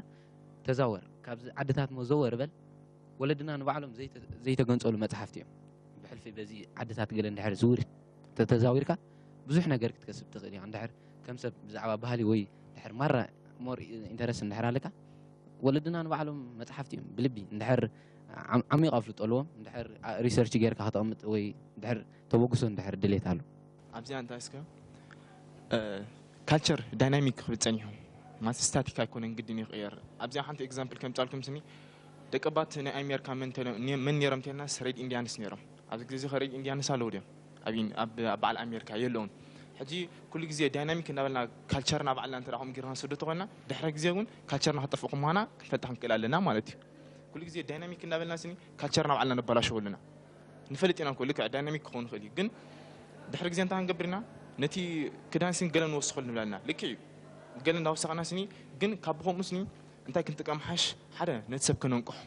ተዛወር። ካብዚ ዓድታት ሞ ዘወር በል። ወለድና ንባዕሎም ዘይተ-፣ ዘይተገንጸሉ መጽሓፍቲ እዮም። ብሕልፊ በዚ ዓድታት ገለ እንድሕር ዝውር ተተዛዊርካ ብዙሕ ነገር ክትከስብ ትኽእል ኢኻ። እንድሕር ከም ሰብ ብዛዕባ ባህሊ ወይ እንድሕር ማራ ሞር ኢንተረስት እንድሕር ኣለካ ወለድና ንባዕሎም መጽሓፍቲ እዮም ብልቢ እንድሕር ዓም-፣ ዓሚቕ ኣፍልጦ ኣለዎም። እንድሕር ሪሰርች ጌርካ ከተቕምጥ ወይ እንድሕር ተበግሶ እንድሕር ድሌት ኣሎ። ኣብዚኣ እንታይ እስከ፣ እ፣ ካልቸር ዳይናሚክ ክብል ጸኒሑ ማለት ስታቲክ ኣይኮነን፣ ግድን ይቕየር። ኣብዚኣ ሓንቲ ኤግዛምፕል ከምጻልኩም ስኒ ደቀባት ናይ ኣሜሪካ መን ተለ-፣ ነ-፣ መን ነይሮም ተልና ሬድ ኢንዲያንስ ነይሮም። ኣብዚ ግዜ እዚ ሬድ ኢንዲያንስ ኣለዉ ድዮም? ኣብ ኢን-፣ ኣብ፣ ኣብ በዓል ኣሜሪካ የለውን። ሕጂ ኩሉ ግዜ ዳይናሚክ እናበልና ካልቸርና ባዕልና እንተ ደኣ ከምኡ ጌርና ንሰዶ ተኾይና ድሕሪ ግዜ እውን ካልቸርና ክጠፍእ ከም ምዃና ክንፈልጣ ክንክእል ኣለና ማለት እዩ። ኩሉ ግዜ ዳይናሚክ እናበልና ስኒ ካልቸርና ባዕልና ነበላሽዎ ኣለና። ንፈልጥ ኢና እኮ ልክዕ ዳይናሚክ ክኸውን ይኽእል እዩ፣ ግን ድሕሪ ግዜ እንታይ ክንገብር ኢና? ነቲ ክዳን ስኒ ገለ ንወስኸሉ ንብላልና። ልክዕ እዩ። ገለ እንዳወሰኽና ስኒ፣ ግን ካብ ብኸምኡ ስኒ እንታይ ክንጥቀም ሓሽ? ሓደ፣ ነቲ ሰብ ከነንቅሖ።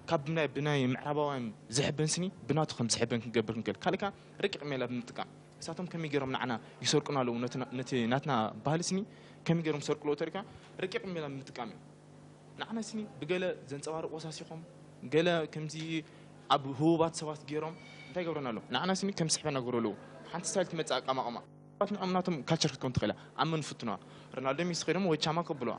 ካብ ብናይ፣ ብናይ ምዕራባውያን ዝሕበን ስኒ ብናቱ ከም ዝሕበን ክንገብር ክንክእል። ካልእ ከኣ ረቂቕ ሜላ ብምጥቃም። እሳቶም ከመይ ገይሮም ንዓና ይሰርቁና ኣለዉ? ነቲ ና-፣ ነቲ ናትና ባህሊ ስኒ ከመይ ገይሮም ይሰርቁ ኣለዉ ተሪካ? ረቂቕ ሜላ ብምጥቃም እዩ። ንዓና ስኒ ብገለ ዘንጸባርቕ ወሳሲኾም፣ ገለ ከምዚ ኣብ ህቡባት ሰባት ገይሮም እንታይ ይገብረና ኣለዉ? ንዓና ስኒ ከም ዝስሕበና ይገብሩ ኣለዉ። ሓንቲ ስታይል ትመጽእ ኣቀማቕማ። ንዕኦም ናቶም ካልቸር ክትከውን ትኽእል እያ። ኣብ መን ፍትኖ? ሮናልዶ ሜሲ ከይዶም ወይ ቻማ ከብልዋ።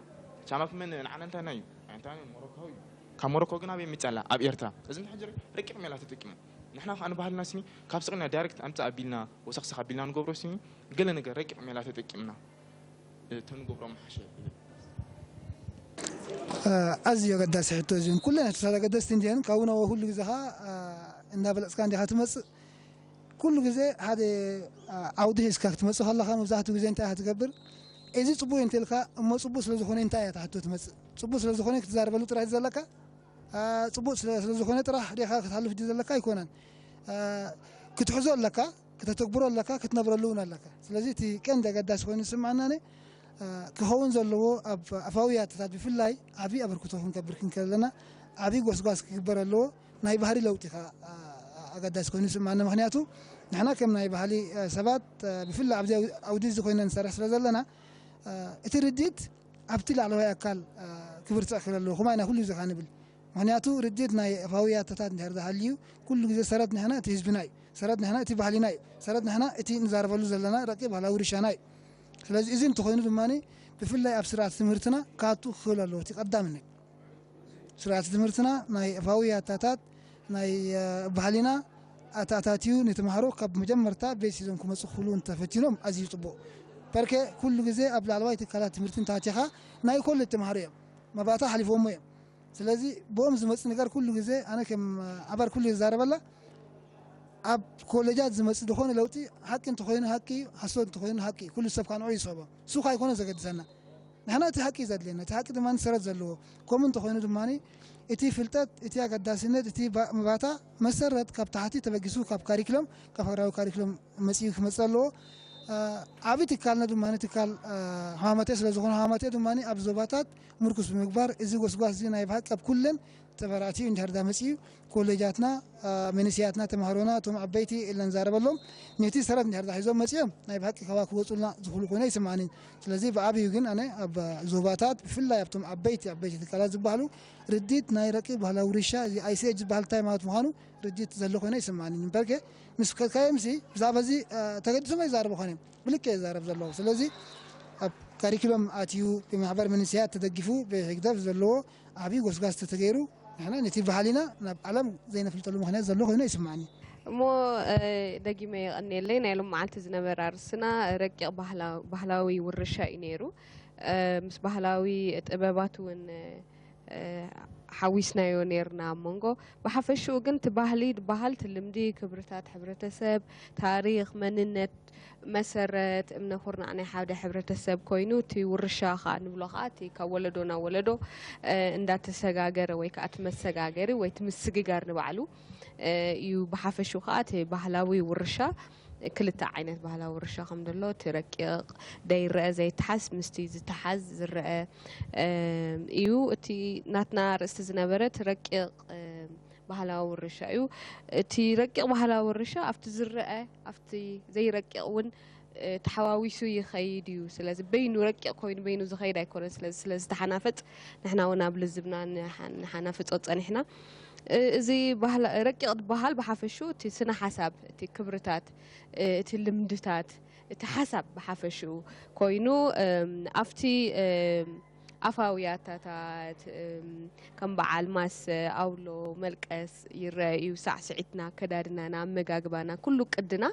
ቻማ ክመን ንዓና እንታይ ናይ? እንታይ ናይ ሞሮካዊ እዩ። ካብ ሞሮኮ ግን ኣበይ መጽኣላ? ኣብ ኤርትራ። እዚ እንድሕር ረቂቕ ሜላ ተጠቂሙ። ንሕና ከኣ ንባህልና ስኒ ካብ ስቕና ዳይሬክት ኣምጽእ ኣቢልና፣ ወሰኽሰኽ ኣቢልና ንገብሮ ስኒ፣ ገለ ነገር ረቂቕ ሜላ ተጠቂምና፣ እ፣ ተንገብሮ ምሓሸ። እ፣ ኣዝዩ ኣገዳሲ ሕቶ እዚ። ኩለን ሕቶታት ኣገደስቲ እንድየን፣ ካብኡ ናብኡ ኩሉ ግዜ ኸኣ፣ እ፣ እንዳበለጽካ እንዲኻ ትመጽእ። ኩሉ ግዜ ሓደ፣ እ፣ ዓውዲ ሒዝካ ክትመጽእ ከለኻ መብዛሕትኡ ግዜ እንታይ ኢኻ ትገብር? እዚ ጽቡቕ እዩ እንተልካ፣ እሞ ጽቡቕ ስለ ዝኾነ እንታይ እያ እታ ሕቶ ትመጽእ? ጽቡቕ ስለ ዝኾነ ክትዛረበሉ ጥራይ ዘለካ? እ፣ ጽቡቕ ስለ፣ ስለ ዝኾነ ጥራሕ ዲኻ ክትሓልፍ ድዩ ዘለካ? ኣይኮነን። እ፣ ክትሕዞ ኣለካ፣ ከተተግብሮ ኣለካ፣ ክትነብረሉ እውን ኣለካ። ስለዚ እቲ ቀንዲ ኣገዳሲ ኮይኑ ዝስምዓና ኣነ፣ እ፣ ክኸውን ዘለዎ ኣብ ኣፋዊ ያታታት ብፍላይ ዓቢ ኣበርክቶ ክንገብር ክንከለና ዓቢ ጎስጓስ ክግበር ኣለዎ። ናይ ባህሪ ለውጢ ከኣ፣ እ፣ ኣገዳሲ ኮይኑ ይስምዓኒ። ምኽንያቱ ንሕና ከም ናይ ባህሊ፣ እ፣ ሰባት፣ እ፣ ብፍላይ ኣብዚ ኣው-፣ ኣውዲ እዚ ኮይና ንሰርሕ ስለ ዘለና፣ እ፣ እቲ ርድኢት ኣብቲ ላዕለዋይ ኣካል፣ እ፣ ክብርትዕ ክብል ኣለዎ። ከማይ ናይ ኩሉ ግዜ ከኣ ንብል። ምኽንያቱ ርድኢት ናይ ኣፋዊ ያታታት እንድሕር ዝሃልዩ፣ ኩሉ ግዜ ሰረት ንሕና እቲ ህዝብና እዩ። ሰረት ንሕና እቲ ባህልና እዩ። ሰረት ንሕና እቲ ንዛረበሉ ዘለና ረቂቕ ባህላዊ ውርሻና እዩ። ስለዚ እዚ እንተኾይኑ ድማ ብፍላይ ኣብ ስርዓት ትምህርትና ክኣቱ ክኽእል ኣለዎ። እቲ ቀዳምነት ስርዓት ትምህርትና ናይ ኣፋዊ ያታታት ናይ፣ እ፣ ባህልና ኣተኣታትዩ ንተምሃሮ ካብ መጀመርታ ቤት ሒዞም ክመጹ ክኽእሉ እንተፈቲኖም ኣዝዩ ጽቡቕ። በርከ ኩሉ ግዜ ኣብ ላዕለዋይ ትካላት ትምህርቲ እንተኣቲኻ ናይ ኮሌጅ ተምሃሮ እዮም። መባእታ ሓሊፎሞ እዮም። ስለዚ ብኦም ዝመጽእ ነገር ኩሉ ግዜ ኣነ ከም ኣባል ኩሉ ዝዛረበላ ኣብ ኮሌጃት ዝመጽእ ዝኾነ ለውጢ ሓቂ እንተኾይኑ ሓቂ እዩ፣ ሓሶት እንተኾይኑ ሓቂ እዩ። ኩሉ ሰብ ካብ ንዕኡ ይስዕቦ። እሱ ከኣ ኣይኮነ ዘገድሰና። ንሕና እቲ ሓቂ እዩ ዘድልየና። እቲ ሓቂ ድማ ሰረት ዘለዎ። ከምኡ እንተኾይኑ ድማ እቲ ፍልጠት፣ እቲ ኣገዳስነት፣ እቲ ባ-፣ መባታ መሰረት ካብ ታሕቲ ተበጊሱ ካብ ካሪክሎም፣ ካብ ሃገራዊ ካሪክሎም መጺኡ ክመጽእ ኣለዎ። እ፣ ዓቢ ትካልና ድማ ትካል፣ እ፣ ሃማመቴ ስለ ዝኾነ ሃማመቴ ድማ ኣብ ዞባታት ምርኩስ ብምግባር እዚ ጎስጓስ እዚ ናይ ብሓቂ ኣብ ኩለን ተበራቲዑ እንድሕር ዳ መጺኡ ኮሌጃትና፣ እ፣ መንእሰያትና፣ ተምሃሮና፣ እቶም ዓበይቲ ኢልና ንዛረበሎም ነቲ ሰረት እንድሕር ዳ ሒዞም መጺኦም ናይ ብሓቂ ካባ ክወጹልና ዝኽእሉ ኮይኖ ይስምዓኒ። ስለዚ ብዓብዩ ግን ኣነ ኣብ ዞባታት ብፍላይ ኣብቶም ዓበይቲ፣ ዓበይቲ ትካላት ዝበሃሉ ርዲት ናይ ረቂቕ ባህላዊ ውርሻ እዚ ኣይ ሲ ኤች ዝበሃል እንታይ ማለት ምዃኑ ርዲት ዘሎ ኮይኖ ይስምዓኒ። እምበርከ ምስ ከ-፣ ካየምሲ ብዛዕባ እዚ፣ እ፣ ተገዲሶም ኣይዛረቡ ኮይኖም። ብልክዕ ይዛረብ ዘለዉ። ስለዚ ኣብ ካሪኩለም ኣትዩ ብማሕበር መንእሰያት ተደጊፉ ብህግደፍ ዘለዎ ዓብዪ ጎስጓስ ተተገይሩ ንሕና ነቲ ባህሊና ናብ ዓለም ዘይነፍልጠሉ ምኽንያት ዘሎ ኮይኑ ይስምዓኒ። እሞ፣ እ፣ ደጊመ የቐንየለይ። ናይ ሎም መዓልቲ ዝነበረ ኣርእስትና ረቂቕ ባህላ-፣ ባህላዊ ውርሻ እዩ ነይሩ። እ፣ ምስ ባህላዊ ጥበባት እውን፣ እ፣ እ፣ ሓዊስናዮ ነይርና ኣብ መንጎ። ብሓፈሽኡ ግን እቲ ባህሊ ዝበሃል እቲ ልምዲ፣ ክብርታት ሕብረተሰብ፣ ታሪኽ፣ መንነት፣ መሰረት፣ እምነ ኩርናዕ ናይ ሓደ ሕብረተሰብ ኮይኑ፣ እቲ ውርሻ ኸኣ ንብሎ ኸኣ እቲ ካብ ወለዶ ናብ ወለዶ፣ እ፣ እንዳተሰጋገረ ወይ ከኣ እቲ መሰጋገሪ ወይ እቲ ምስግጋር ንባዕሉ፣ እ፣ እዩ። ብሓፈሽኡ ኸኣ እቲ ባህላዊ ውርሻ ክልተ ዓይነት ባህላዊ ውርሻ ከም ዘሎ፣ እቲ ረቂቕ ደይረአ ዘይተሓዝ ምስቲ ዝተሓዝ ዝረአ፣ እ፣ እዩ። እቲ ናትና ኣርእስቲ ዝነበረ እቲ ረቂቕ፣ እ፣ ባህላዊ ውርሻ እዩ። እቲ ረቂቕ ባህላዊ ውርሻ ኣብቲ ዝረአ፣ ኣብቲ ዘይረቂቕ እውን፣ እ፣ ተሓዋዊሱ ይኸይድ እዩ። ስለዚ በይኑ ረቂቕ ኮይኑ በይኑ ዝኸይድ ኣይኮነን። ስለዚ ስለ ዝተሓናፈጽ ንሕና እውን ኣብ ልዝብና ንሓ-፣ ንሓናፍጾ ጸኒሕና። እ፣ እዚ ባህላ-፣ ረቂቕ ዝበሃል ብሓፈሽኡ እቲ ስነ ሓሳብ፣ እቲ ክብርታት፣ እ፣ እቲ ልምድታት፣ እቲ ሓሳብ ብሓፈሽኡ ኮይኑ፣ እም፣ ኣብቲ፣ እም፣ ኣፋዊ ያታታት፣ እም፣ ከም በዓል ማሰ፣ ኣውሎ፣ መልቀስ ይረአ እዩ። ሳዕስዒትና፣ ኣከዳድናና፣ ኣመጋግባና፣ ኩሉ ቅድና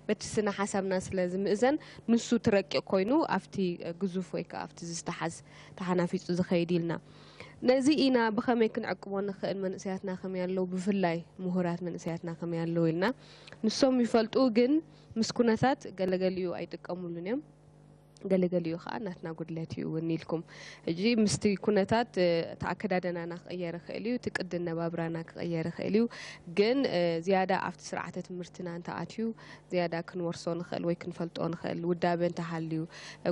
በቲ ስነ ሓሳብና ስለ ዝምእዘን፣ ንሱ ትረቂቕ ኮይኑ ኣብቲ ግዙፍ ወይ ከኣ ኣብቲ ዝተሓዝ ተሓናፊጹ ዝኸይድ ኢልና። ነዚ ኢና ብኸመይ ክንዕቅቦ ንኽእል? መንእሰያትና ከመይ ኣለዉ? ብፍላይ ምሁራት መንእሰያትና ከመይ ኣለዉ ኢልና። ንሶም ይፈልጡ፣ ግን ምስ ኩነታት ገለገሊኡ ኣይጥቀሙሉን እዮም። ገለገሊኡ ከዓ ናትና ጉድለት እዩ እውን ኢልኩም። ሕጂ ምስቲ ኩነታት እቲ ኣከዳደናና ክቕየር ይኽእል እዩ፣ እቲ ቅዲ ነባብራና ክቕየር ይኽእል እዩ። ግን ዝያዳ ኣብቲ ስርዓተ ትምህርትና እንተኣትዩ ዝያዳ ክንወርሶ ንኽእል ወይ ክንፈልጦ ንኽእል። ውዳበ እንተሃልዩ፣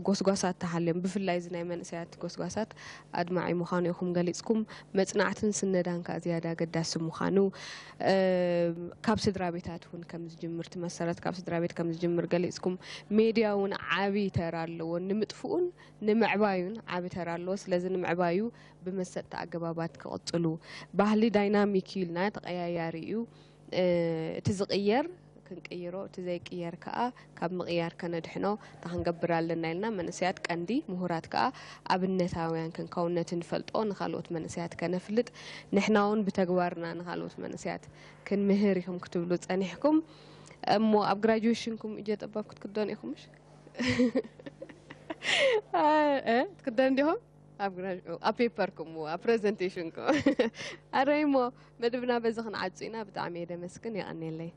ጎስጓሳት ተሃልዮም፣ ብፍላይ እዚ ናይ መንእሰያት ጎስጓሳት ኣድማዒ ምዃኑ ኢኹም ገሊጽኩም። መጽናዕትን ስነዳን ከዓ ዝያዳ ኣገዳሲ ምዃኑ፣ ካብ ስድራ ቤታት እውን ከም ዝጅምር፣ እቲ መሰረት ካብ ስድራ ቤት ከም ዝጅምር ገሊጽኩም። ሜድያ እውን ዓብዪ ተራ ኣለዎ፣ ንምጥፍኡን ንምዕባዩን ዓቢ ተራ ኣለዎ። ስለዚ ንምዕባዩ ብመሰጥቲ ኣገባባት ክቕጽሉ። ባህሊ ዳይናሚክ እዩ ኢልና፣ ተቐያያሪ እዩ። እቲ ዝቕየር ክንቅይሮ፣ እቲ ዘይቅየር ከኣ ካብ ምቕያር ከነድሕኖ እንታይ ክንገብር ኣለና ኢልና፣ መንእሰያት ቀንዲ ምሁራት ከኣ ኣብነታውያን ክንከውን፣ ነቲ ንፈልጦ ንኻልኦት መንእሰያት ከነፍልጥ፣ ንሕና እውን ብተግባርና ንኻልኦት መንእሰያት ክንምህር ኢኹም ክትብሉ ጸኒሕኩም። እሞ ኣብ ግራጁዌሽንኩም እጀ ጠባብ ክትክደኑ ኢኹም ምሽ? እ፣ ትክደኑ ዲኹም? ኣብ ግራጅ-፣ ኣብ ፔፐርኩም፣ ኣብ ፕሬዘንቴሽንኩም። ኣረይ እሞ መደብና በዚ ክንዓጹ ኢና። ብጣዕሚ እየ ደመስግን፣ የቐንየለይ።